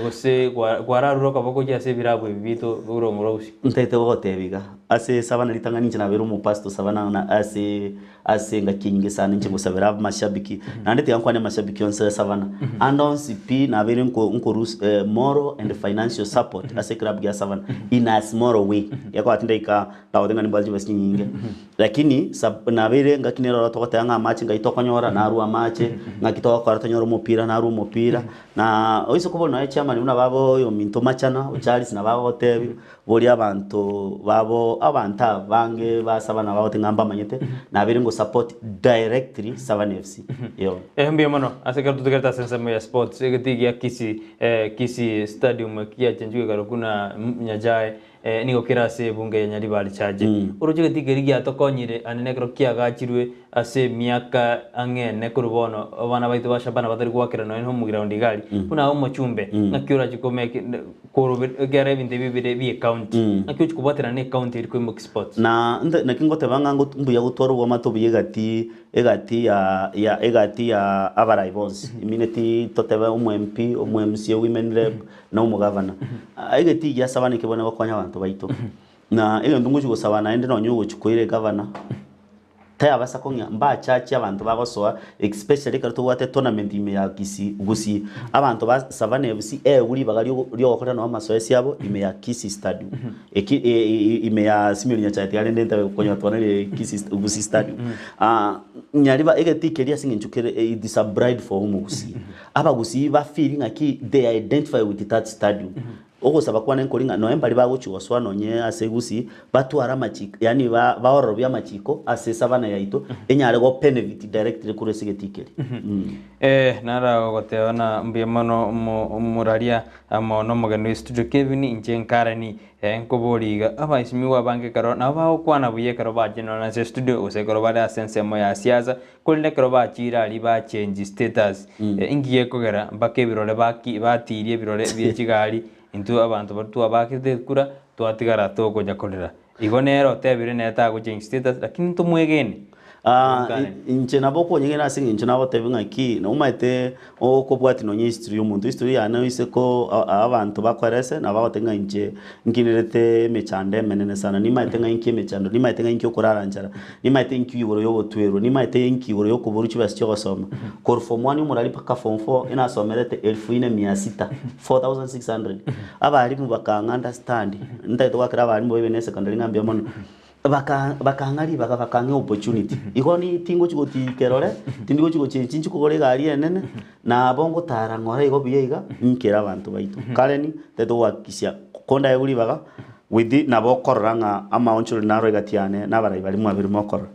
gose kwararure okoboko gochia ase ebirabu ebi biaito bi'oborongo bwa bosio. Ntaete gogotebia iga, ase Sabana ritang'ani inche nabeire omopastor Sabana na ase ase engaki enyinge sana inche ngosabera amashabiki, naende tiga nkwane amashabiki onsi a Sabana. Ande onsi pi nabeire nko nkorus moral and financial support ase eclub gia Sabana in a small way, gekoba tindaika ndagoteba ng'a nimbwate chibesa chinyinge. Lakini sab nabeire engaki nere oro togoteba ng'a amache ngai tokonyora, narwe amache, ng'aki togokora tonyore omopira, narwe omopira, na oise kobua nonya chairman buna baba oyominto machana, Charles nabo agogotebia, boria abanto babo abanto abange ba Savannah bagote ng'a mbamanyete, nabeire ngo support directly Savannah FC, eeh. Eeh mbuya mono ase ekero totegerete ase ensemo ya sports, egetii gia Kisii Kisii stadium eki giachenchigwe ekarokwa buna Nyachae. Nigo kere ase ebunge ya Nyaribari Chache. Oroche getiga keria giatokonyire ande nekero kiagachirwe ase emiaka ang'e ene korwa bono abana baito ba Shabana batari goakera nonya home ground iga aria. Buna aye omochumbe ng'aki orache komake korobe ekiagera ebinto ebi bire bie county ng'aki ochi kobwaterana ne county eri koimokia sports. Na nte naki ngoteba ng'a ngot mbuya gotwara obwamate obuya egati egati ya ya egati ya abarai bonsi imineti totebe omo MP, omo MCA, women rep, na omogavana. Egetii gia saba nekio bono gokonya abanto baito. Na egento ngochia gosaba naende nonye ogochia koira egavana, tayabasa kong'ea mbachache abanto bagosoa especially ekero tobwate tournament ime ya Kisii Gusii. Abanto ba Savannah FC eegwe ribaga riogo riogokorera nabo amasoesi abo ime ya Kisii Stadium. Eki ime ya Simeon Nyachae tiga rende ntabe gokonyora twanarire Kisii Gusii Stadium. Nyariba egetii keria ase eng'encho kere it is a bride for omogusii. Abagusii ba feel ng'aki they identify with that stadium. Ogosaba kwane nkori ng'a nonya mbaria bagochia gosoa nonye ase Gusii batware amachiko yaani ba baororobie amachiko ase esabana yaito enyare go benefit directly korwa ase egetii keria. Eh, nara goteba na mbuya mono omo omoraria amo nomogeni o studio Kevin inche nkarani eh nkoboria iga abaesimigwa abange ekero nabo bagokwana buya ekero bachire nonya ase studio gose ekero bare ase ensemo ya siasa Korende ekero bachiire aria bachengi status, inki gekogera mpaka ebirore baki batirie ebirore bie chigari intwe abanto baria twabakete ekura twatigara tokonya korera. Igo nere otebire nere tagochange status lakini ntomwegene. Ah, Kare. inche nabo okonyegena ase eng'encho nagotebia ng'aki, nomaete okobwatia nonye history ya omonto, history yane oise ko a- abanto bakoerese nabo bagotebia ng'a inche nkinerete emechando emenene sana, nimaete ng'a inki emechando, nimaete ng'a inki okorara nchara, nimaete inki igoro ya ogotwerwa, nimaete inki igoro ya okoborwa chibesa chia ogosoma. Korwa form one omorari mpaka form four, enasomerete elfu ine mia sita, 4600. Abalimu bakang'a understand, ntagete goakera abalimu baibe na esecondary ng'a mbuya mono. Baka bakang'a ribaga bakang'a eopportunity, igo ni tingochi gotikerore, tindi gochi gochenchi nchi kogora egari enene, nabo ngotara ng'ora igo buya iga, nkere abanto baito. Karen, tari togohakikisha kondaegwe ribaga, with nabo okorora ng'a amaonchoreri naro egati yane na abarai baria mwabeire mokorora.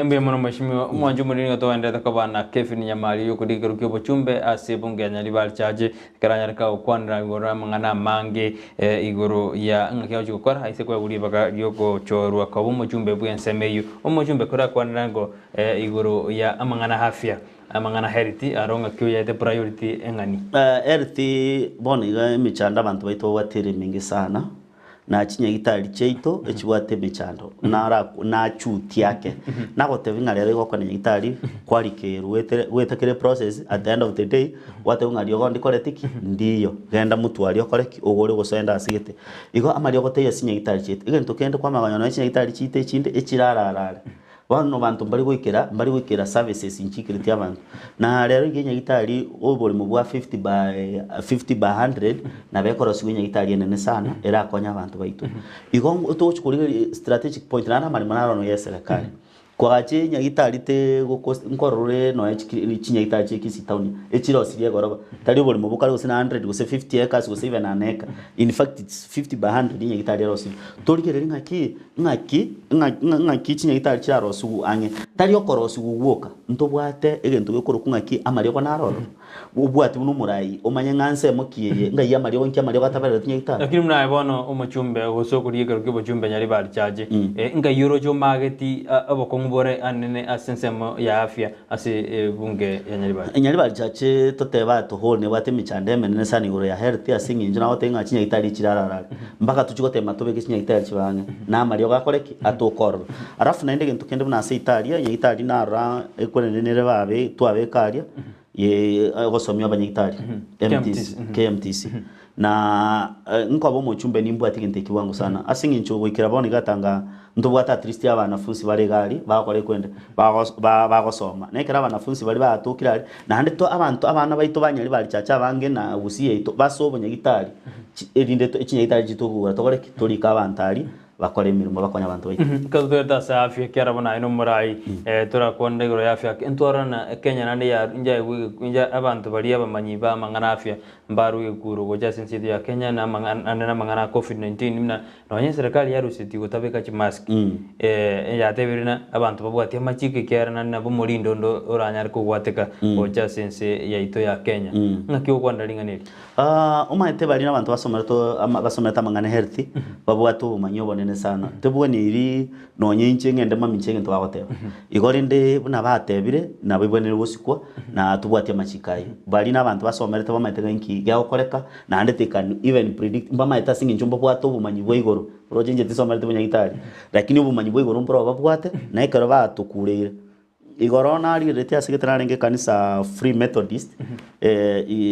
Mbuya mono Mheshimiwa. Omwancho omonene nigo togenderete koba na Kevin Nyamari oyokorigia ekerogo ki'obochumbe ase ebunge ya Nyaribari Chache ekero anyareka gokwanera igoro y'amang'ana amange igoro ya ng'aki agochia gokora aise koegwa ribaga riogochorwa koba omochumbe bw'ensemo eyio. Omochumbe korakwanera ngo igoro ya amang'ana afya, amang'ana health aro ng'aki oyaete priority eng'ani. Health bono iga emechando abanto baito babwate ere emenge sana. na chinyagitari chiaito echibwate emechando, nara nachutie ake. Nagotebia ng'a rero igo okona nyagitari, kwarikerwa goetere goeta kera eprocess, at the end of the day, gwatebwa ng'a riogo ndikoreti ki? Ndiyo. Genda motware okore ki? Ogore gose ogende ase gete. Igo amariogo taiyo ase chinyagitari chiaito. Egento kende kwamanya konya nonya chinyagitari chiaito echinde echirararare. Bono abanto mbari goikera, mbari goikera services nchikereti abanto. Na rero iga enyagitari oboremo bwa 50 by 50 by 100 nabo ekorosiwa enyagitari enene sana erakonye abanto baito. Igo togochi korigereria strategic point naende amaremo naro ono ya eserekari. Koagacha enyagitari te gokost nkorora ore nonya chiki chinyagitari chia Kisii town echirosirie egoroba, tari oboremo bokare gose na 100 gose 50 acres gose even an acre. In fact it's 50 by 100 enyagitari erosirie. Torigereria ng'aki. Ng'aki, ng'aki chinyagitari chiarosigwe ang'e? Tari okorosigwa gwoka, ntobwate egento gekorokwa ng'aki amariogo naro ororo. Obwate buna omorai, omanye ng'a nsemo ki eye, ng'ai amariogo, nki amariogo ataberereti nyagitari. Lakini buna aye bono omochumbe, gose okoria ekero ki'obochumbe nyaribari chache, ng'ai oroche omageti obokong'u bore anene ase ensemo ya afya ase ebunge ya Nyaribari? Nyaribari chache totebe at whole nebwate emechando emenene sana igoro ya health ase eng'encho nagotebia ng'a chinyagitari chirararare. Mpaka tochie gotema tobeke chinyagitari chibe ang'e, na amariogo akore ki? Atoke ororo. Alafu naende egento kende buna ase itaria, nyagitari narora ekwenene nere babe twabeka aria, ye ogosomia abanyagitari, MTC, KMTC. Na nkoba omochumbe nimbwate egento ekio bwango sana, ase eng'encho goikera bono iga tanga ntobwate at least abanafunsi bare iga aria, bagokora ekwende, bagos ba bagosoma. Na ekero abanafunsi baria batokire aria, naende to abanto abana baito ba Nyaribari Church abange na Gusii yaito, base obonyagitari, chi erinde to chinyagitari chitokogora tokore ki? Torike abanto aria, bakore emeremo bakonye abanto baito. Ekero totoete ase afya ekiagera bono aye nomorai, torakwanere igoro ya afya, ntwarora na Kenya naende ya njaegwe egeku nja abanto baria abamanyi ba amang'ana afya mbarwe egekuro gocha ase ense yaito ya Kenya na amang'ana naende na amang'ana a covid 19 buna nonye eserekari yarusetie gotabeka chimask, yatebire na abanto babwatie amachiko ekiagera naende nabo omorindo onde oranyare kogwateka gocha ase ense yaito ya Kenya. Ng'aki ogokwanera ring'ana eri? Omanyete baria nabanto basomerete ama basomerete amang'ana health, babwate obomanyi obonene sana. Tebweneiri nonye inche ng'ende mamincha egento bagoteba. Igo rende buna batebire, nabo ebwenerire gosikwa, na tobwati amachiko ayio. Baria nabanto basomerete bamaete ng'a inki gegokoreka, naende they can even predict, mbamaete ase eng'encho mbabwate obomanyi bwa igoro. Oroche inche tisomereti bonyagitari, lakini obomanyi bwa igoro mboro babwate, na ekero batokureire. Igoro narigereretie ase gete narenge ekanisa Free Methodist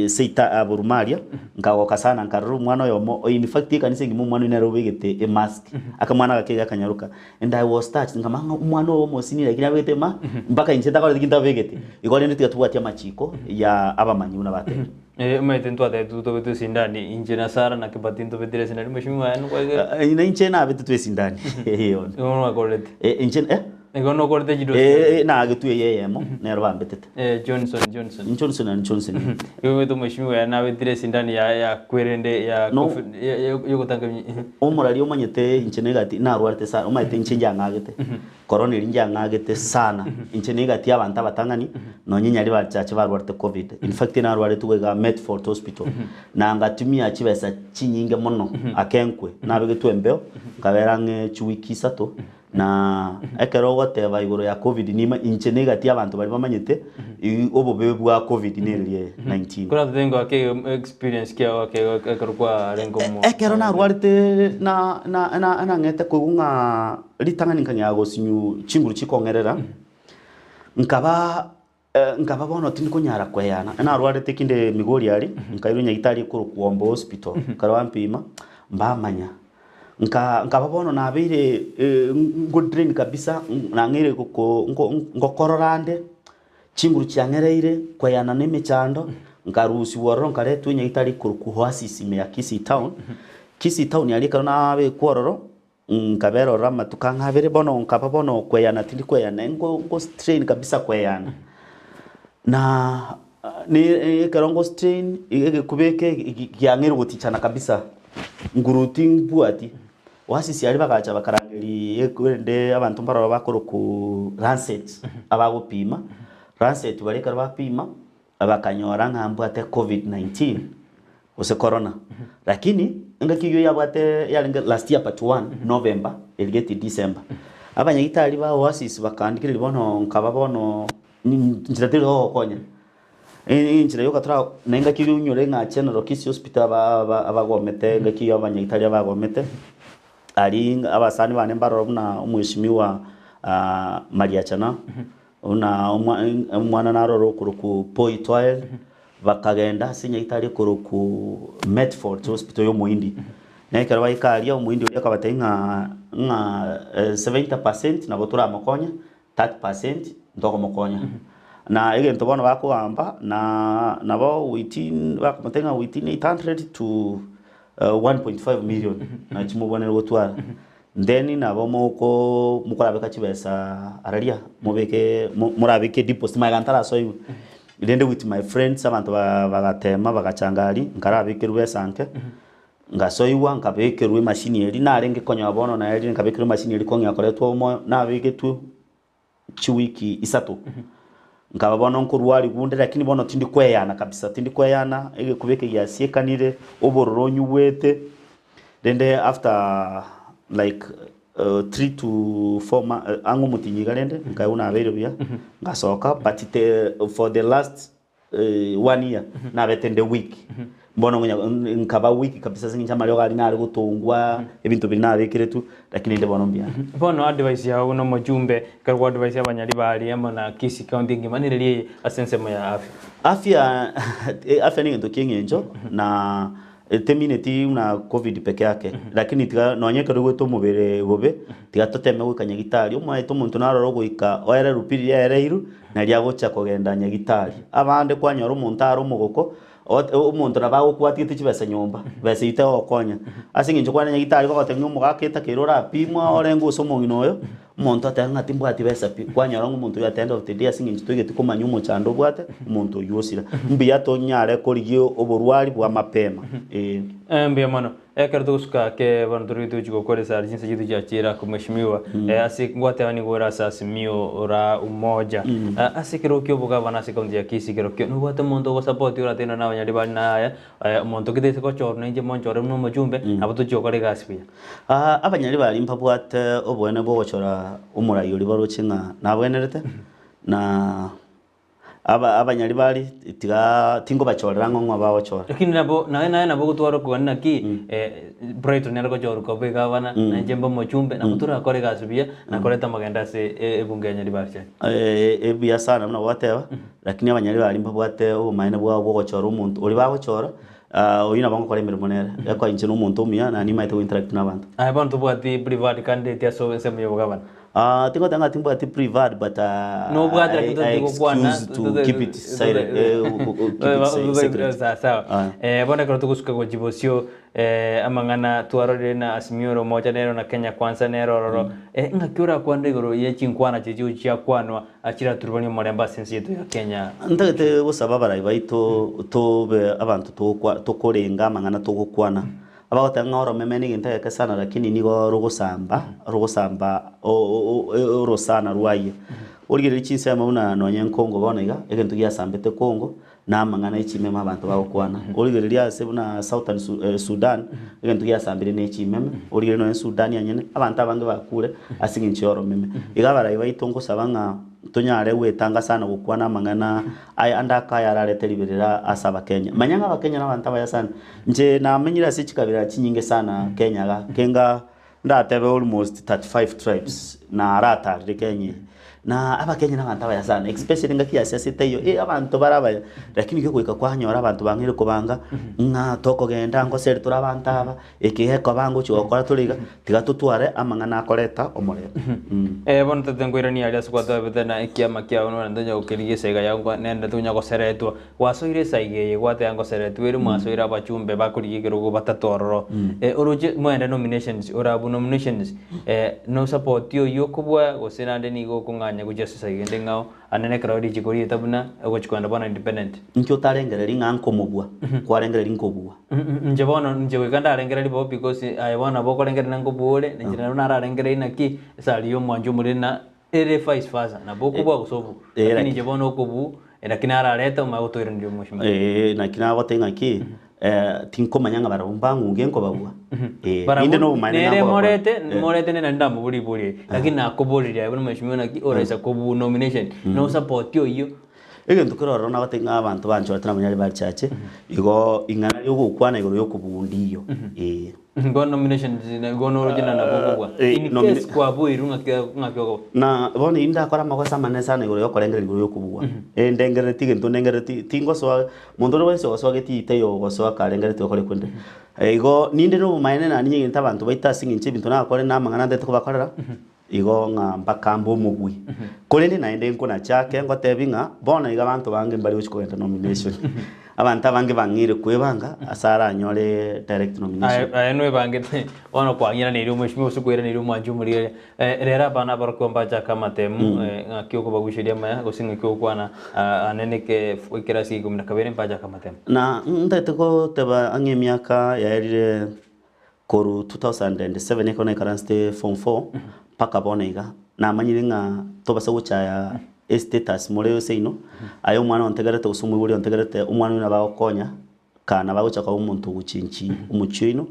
seita aboruma aria, nkagoka sana nkarora omwana oyomo, in fact ekanisa engima omwana oyio nere obegete emask, akamwana gake iga akanyaroka, and I was touched nkamanya ng'a omwana oyo omosini lakini abegete ema mpaka inche ntakoreti ki ntabegete. Igo rende tiga tobwatie amachiko ya abamanyi buna batebire. Omanyete ntwatebetigwe tobetwe esindani, inche na Sarah na Kibati ntobetire esindani, mheshimiwa aye nokwaigete? Na inche nabetetwe esindani, eh bono. Igo nwakorete? Inche eh? Igo nokorete chidosi? Eh, nagetwe eye eyemo, nero bambetete. Eh, Johnson Johnson. Johnson and Johnson. Igo omanyete omweshimiwa yaye nabetire esindani yaye ya kwerende ya No. covid ya- ya- yogotanga emi- Omorari omanyete inche negati narwarete sana, omanyete inche njang'agete, corona eria njang'agete sana, inche negati y'abanto abatang'ani, nonye nyari bachache barwarete covid. In fact narwaretigwe igaa Medford Hospital, na ngatumia chibesa chinyinge mono, ake nkwe, nabegetwe embeo, nkabera ang'e chiwiki isato. Na ekero ogoteba igoro ya covid nima inche negati abanto baria bamanyete obobe bwa covid nereria eye 19. Kora totebe ngwake experience kiao ake ekero kwarenge omo. Ekero narwarete na na na nang'ete koigwa ng'a ritang'ani nkang'ea gosinyu chinguru chikong'erera, nkaba Nkaba bono tindi konyara kweyana. Narwarete kinde Migori aria, nkairwa nyagitari ekorokwa Ombo Hospital, ekero bampima, mbamanya. Nka nkaba bono nabeire ngo drain kabisa, nang'eire goko ngo ngokorora nde, chinguru chiang'ereire, kweyana na emechando, nkarusiwa ororo nkaretwa enyagitari ekorokwa Oasis ime ya Kisii town. Kisii town aria ekero nabekwa ororo. Nkabera ororo amatuko ang'e abere, bono nkaba bono okweyana tindi kweyana, nko nko strain kabisa kweyana. Na ne ekero ngo strain, egekuba eke giang'eire gotichana kabisa, nguru timbwati. Oasisi aria bagacha bakarangeria rende abanto mbaroro bakorokwa Lancet, abagopima, Lancet baria ekero bapima, bakanyora ng'a mbwate covid 19 gose corona lakini engaki eywo yabwate yarenge last year part one November erigeti December abanyagitari ba Oasis bakandigereria bono nkaba bono nchera teri gogokonya enchera yoka tora na engaki eywo onyore ng'a General Kisii Hospital aba aba abagomete engaki eywo abanyagitari abagomete aria abasani bane mbaroro buna omweshimiwa Mariachana. Buna omwana narore okorokwa Poi Toil, bakagenda ase nyagetari ekorokwa Medford Hospital y'Omohindi. Na ekero baika aria, Omohindi oria akabatebia ng'a ng'a 70% nabo toramokonye, 30% ntokomokonya. Na egento bono bakogamba na nabo within bakomotebia ng'a within 800 to 1.5 million nachi mobwanere gotwara. Then nabo moko mokorabeka chibesa araria mobeke morabeke deposit magega ntarasoigwe. Rende with my friends abanto ba bagatema bagachanga aria nkarabekerwa besa nke, ngasoigwa nkabekerwa emashini eria narenge konyoa bono naerire nkabekerwa emashini eria kong'ea koretwa omoyo nabegetwe chiwiki isato, nkaba bono nkorwariwa onde lakini bono tindi kweyana kabisa, tindi kweyana, egekuba eke giasiekanire, obororo onyigwete, rende after like three to four ma ang'e omotinyi iga rende, nkaigwa nabeire buya, ngasoka but the for the last one year nabete nde weak bono ngonya nkaba weak kabisa ase eng'encho amariogo aria nare gotongwa ebinto biria nabekeretwe lakini rende bono mbuya. Bono advice yao buna omochumbe ekero kwa advise abanyari baria amo na Kisii county engima nere riaye ase ensemo ya afya. Afya afya negento kia eng'encho na Temineti buna covid peke yake, lakini tiga nonye ekero oigwete omobere bobe, tiga toteme goika nyagitari. Omaete omonto narore ogoika oere rupia riria aereirwe, nario agocha kogenda nyagitari. Abande kwanyora omonto are omogoko, ot omonto nabo agokwatigete chibesa nyomba, besa eyio tegokonya. Ase eng'encho kwane nyagitari bagotebia ng'a omogaka etakeire orapimwa orenge gose omong'ina oyo, Omonto ateba ng'a timbwati besa pi, kwanyora ng'a omonto oyio at the end of the day ase eng'encho toigeti komanya omochando obwate, omonto oyio osira. Mbuya tonyare korigia oborwari bwa mapema, eh. Mbuya mono. Ekero togosuka ake bono tori togochi gokora esari chinsa chiaito chiachire ake mweshimiwa ase ngwateba nigo ore ase Azimio la Umoja. Ase ekero kia obogavana ase ekaunti ya Kisii ekero kio nobwate omonto ogosupport oratende na abanyari bare na aya omonto ki taisa gochorwa nainche monchore buna omochumbe nabo tochia gokora egasi buya. Abanyari baria mbabwate oboene bw'ogochora omorai oria baroche ng'a nabwenerete, na aba abanyari baria tiga tingobachorera ng'a ng'o bagochora. Lakini nabo naye naye nabo ogotwara okogania naki Brighton nere gochorwa koba egavana, na inche mbe omochumbe, nabo torakore egasi buya na koreta amagendo ase ebunge ya Nyaribari Chache. Ebuya sana buna gwateba, lakini abanyari baria mbabwate obomaene bwabo bwogochora omonto oria bagochora Oyio nabo ngokora emeremo nere, ekoa inche nomonto omuya na nimaete go interact nabanto. Aye bono tobwati preferred candidate ase ensemo ya obogabana? Tingoteba ng'a timbwati preferred but Nobwate I, lakini I totari gokwana excuse to keep it silent, keep it secret. Sawa sawa. Bono ekero togosuka gochia bosio amang'ana twarorire na Azimio la Umoja nero na Kenya Kwanza nero ororo, ng'aki orakwanere igoro ye chinkwana chiria chigochia chiakwanwa Chiraturubanie omorembe ase ense yaito ya Kenya. Ntagete gosaba abarai baito tobe abanto togokwa tokorenga amang'ana togokwana. Abagoteba ng'a oromeme negento egeke sana lakini nigo rogosamba rogosamba orosana rwaye. Origererie chinsemo buna nonye Congo bono iga, egento giasambete Congo. Na amang'ana e chimeme abanto bagokwana. Origereria ase buna Southern Sudan, egento giasambire ne chimeme, origereria nonya Sudan yanyene, abanto abange bakure ase eng'encho ya oromeme. Iga abarai baito nkosaba ng'a tonyare gwetanga sana gokwana amang'ana aya ande akaya ararete riberera ase abakenya. Manya ng'a abakenya na abanto abaya sana. Inche namenyire ase chikabira chinyinge sana Kenya igaa, kenga Ndatebe almost 35 tribes naratarire Kenya eye. Na abakenya na abanto abaya sana especially engaki ya siasa etaiyo eh abanto bare abaya lakini kegoika kwanyora abanto bang'eire kobanga ng'a tokogenda ngoseri tore abanto aba eke gekoba ngochi gokora tore iga tiga totware amang'ana akoreta omorembe. Eh, bono tata nkoirania aria ase gwatebete na ekiama kiao nonye tonya gokerigia esaiga yao nkwa nende tonya goseretwa. Gwasoire esaiga eye gwateba ngoseretwe ere mwasoire abachumbe bakorigia ekerogo batato ororo. Eh, oroche mwende nominations ore abwo nominations eh, no support oyio okobua gose naende nigo okong'anya gochia ase esaiga ende ng'ao ande nekero richiko rieta buna ogochi kogenda bono independent. Inki otarengereria ng'a nkomobua, kwarengereria nkobua? Inche bono inche goika ndarengereria bo because aye bono nabo okorengereria nkobua ore, na inche nabo nararengereria naki esari ya omwancho omoriri na Ere vice versa, nabo okobua gose obwo. Eh, Lakini laki- inche bono okobuu, eh, lakini ararete omanye gotoiraneria omweshimiwa. Eh, naki nagotebia ng'aki eh, tinkomanya ng'a barabwo mbang'unge nkobabua. Eh, Barabwo ninde nobomaene ng'a nere nkobabua. morete Eh. morete nere naende ndamoborie ribori eri. Lakini nakoboririe aye buna omweshimiwa naki oraisa kobuu nomination, no support oyio. Egento kere ororo nagotebia ng'a abanto banchorete namanya aria barichache, igo ing'ana riogokwana igoro yokobua ndiyo. Eh. Igo nomination igo noroche na nabo okobua. Eh, In nomina- case kwabuirwe ng'aki ng'aki okoba. Na bono inwe ndakore amagoso amanene sana igoro yokorengereria igoro yokobua. Eh, ndengerereti egento ndengerereti tingosoa monto onde bwensi ogosoa getii taiyo ogosoa karengereti gokora ekwende. Eh, igo ninde na obomaene naende ninyegente abanto baito ase eng'encho ebinto nagakore na amang'ana ntaete kobakorera, igo ng'a mpaka mbe omobui. Korende naende nkonachake ngotebi ng'a bono iga abanto bange mbari gochia kogenda nomination. Abanto abange bang'eire kwebanga ase aranyore direct nomination. Aye nwebangete bono kwang'iraneire omweshimiwa gose kwairaneire omwanchi omorigereria. Rero abana abarokigwa mbachake amatemu, ng'aki okobagucheria amaya gose ng'aki ogokwana ane neke ekerasi gia ikomi na kabere mbachake amatemu. Na ntagete goteba ang'e emiaka yaerire Korwa 2007 ekero naikaransete form four mpaka bono iga, namanyire ng'a tobasa gochaya estatus more seino, aye omwana ontegerete gose omoibori ontegerete, omwana oyio nabo agokonya, ka nabo agocha koba omonto ogochenchi omochie oino,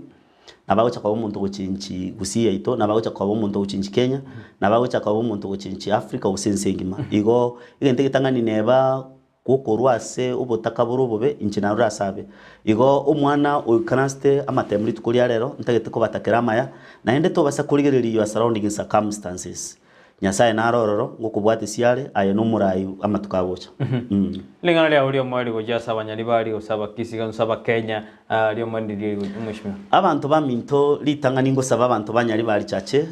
nabo agocha koba omonto ogochenchi gusii yaito, nabo agocha koba omonto ogochenchi Kenya, nabo agocha koba omonto ogochenchi Africa gose ense engima. Igo egento egetang'ani neba Gokorwa ase obotaka bore obobe, inche narure ase abe. Igo omwana oikaransete amatemo rituko ria rero, ntagete kobatakera amaya, naende tobasa korigereria your surrounding circumstances. Nyasae nare ororo, ngokobwatesia are, aye nomorai amatuko agocha. Ring'ana riao ri'omoerio gochia ase abanyaribari, gose abakisi, gose abakenya, ri'omoerio ndiria mweshimiwa. Abanto baminto, ritang'ani ngosaba abanto ba Nyaribari Chache,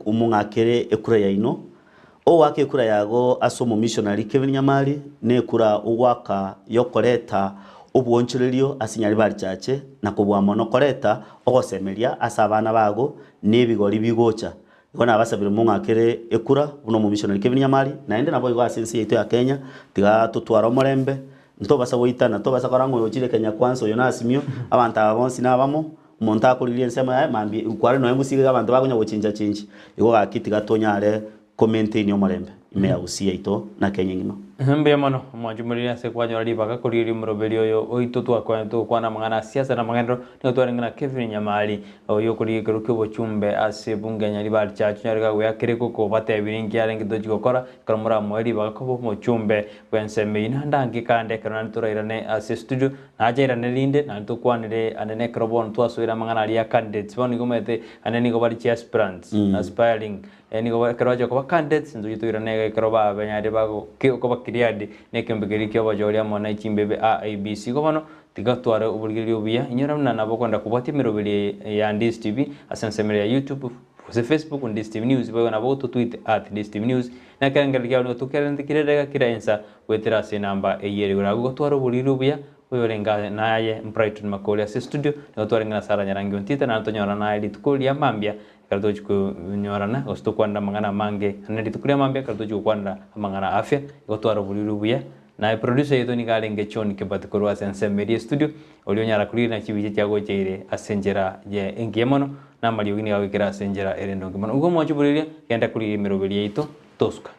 mong'akere ekura yaino, Ogoaka ekura yago ase omomissionary Kevin Nyamari nekura ogoaka yokoreta obwoonchorerio ase Nyaribari Chache na kobua mono koreta ogosemeria ase abana bago na ebigori bigocha. Igo nabasabire mong'akere ekura buna omomissionary Kevin Nyamari naende naboigo ase ense yaito ya Kenya tiga totware omorembe ntobasa goitana tobasa korora ng'a oyo ochire Kenya kwanza oyo nasimio abanto aba bonsi nabamo Omonto akorigia ensemo yaye mambia kware nonya gusii iga abanto bakonya gochincha chinchi igo gaki tiga tonyare ko maintain omorembe ime ya gusii yaito na Kenya engima. Mbuya mono omwanchi omoriri ase kwanyora ribaga korigereria omoroberi oyo oito twakwanete togokwana amang'ana a siasa na amagenderero nigo twarenge na Kevin Nyamari oyio okorigia ekerero kia obochumbe ase ebunge ya Nyaribari Church onyare gagoeakera ekoko obatebirie inki arenge tochi gokora ekero moramoe ribaga koba omochumbe bw'ensemo eyio naende ange kande ekero naende torairane ase estudio Nache irane rinde, naende tokwanere ande nekero bono twasoire amang'ana aria ya candidates, bono nigo omanyete ande nigo bare chi aspirants, aspiring, nigo ba ekero bacha koba candidates ntoche toirane iga ekero babenyarire bago ki koba cleared na ekeombe keria kia obochori amo na chimbebe IEBC. Igo bono, tiga tware oborigereria obuya, inyora buna nabo okogenda kobwatia emeroberi eye ya Ndisi TV ase ensemo ere ya YouTube, gose Facebook Ndisi TV News, boigo nabo ototweet at Ndisi TV News, na ekerengererio kiabo nigo tokerente kera edageka kera ensa Goetera ase enamba eyio ere igoro agwo gotwara oboriri obuya, oyorenge aye naye Brighton Makori ase estudio, nigo twarenge na Sarah Nyarangi Ontita naende tonyorana naye rituko ria mambia ekero togochia konyorana gose tokwanera amang'ana amange naende rituko ria mambia ekero togochia gokwanera amang'ana a afya, igo twara oboriri obuya. Naye producer yaito nigo arenge John Kibati korwa ase ensemo eria estudio, oria onyara korigereria chibicha chiagocheire ase enchera ye engiya mono, na amariogi nigo agoikera ase enchera ere endonge mono. Igo omwanche oboreria, genda korigereria emeroberi yaito, tosuka.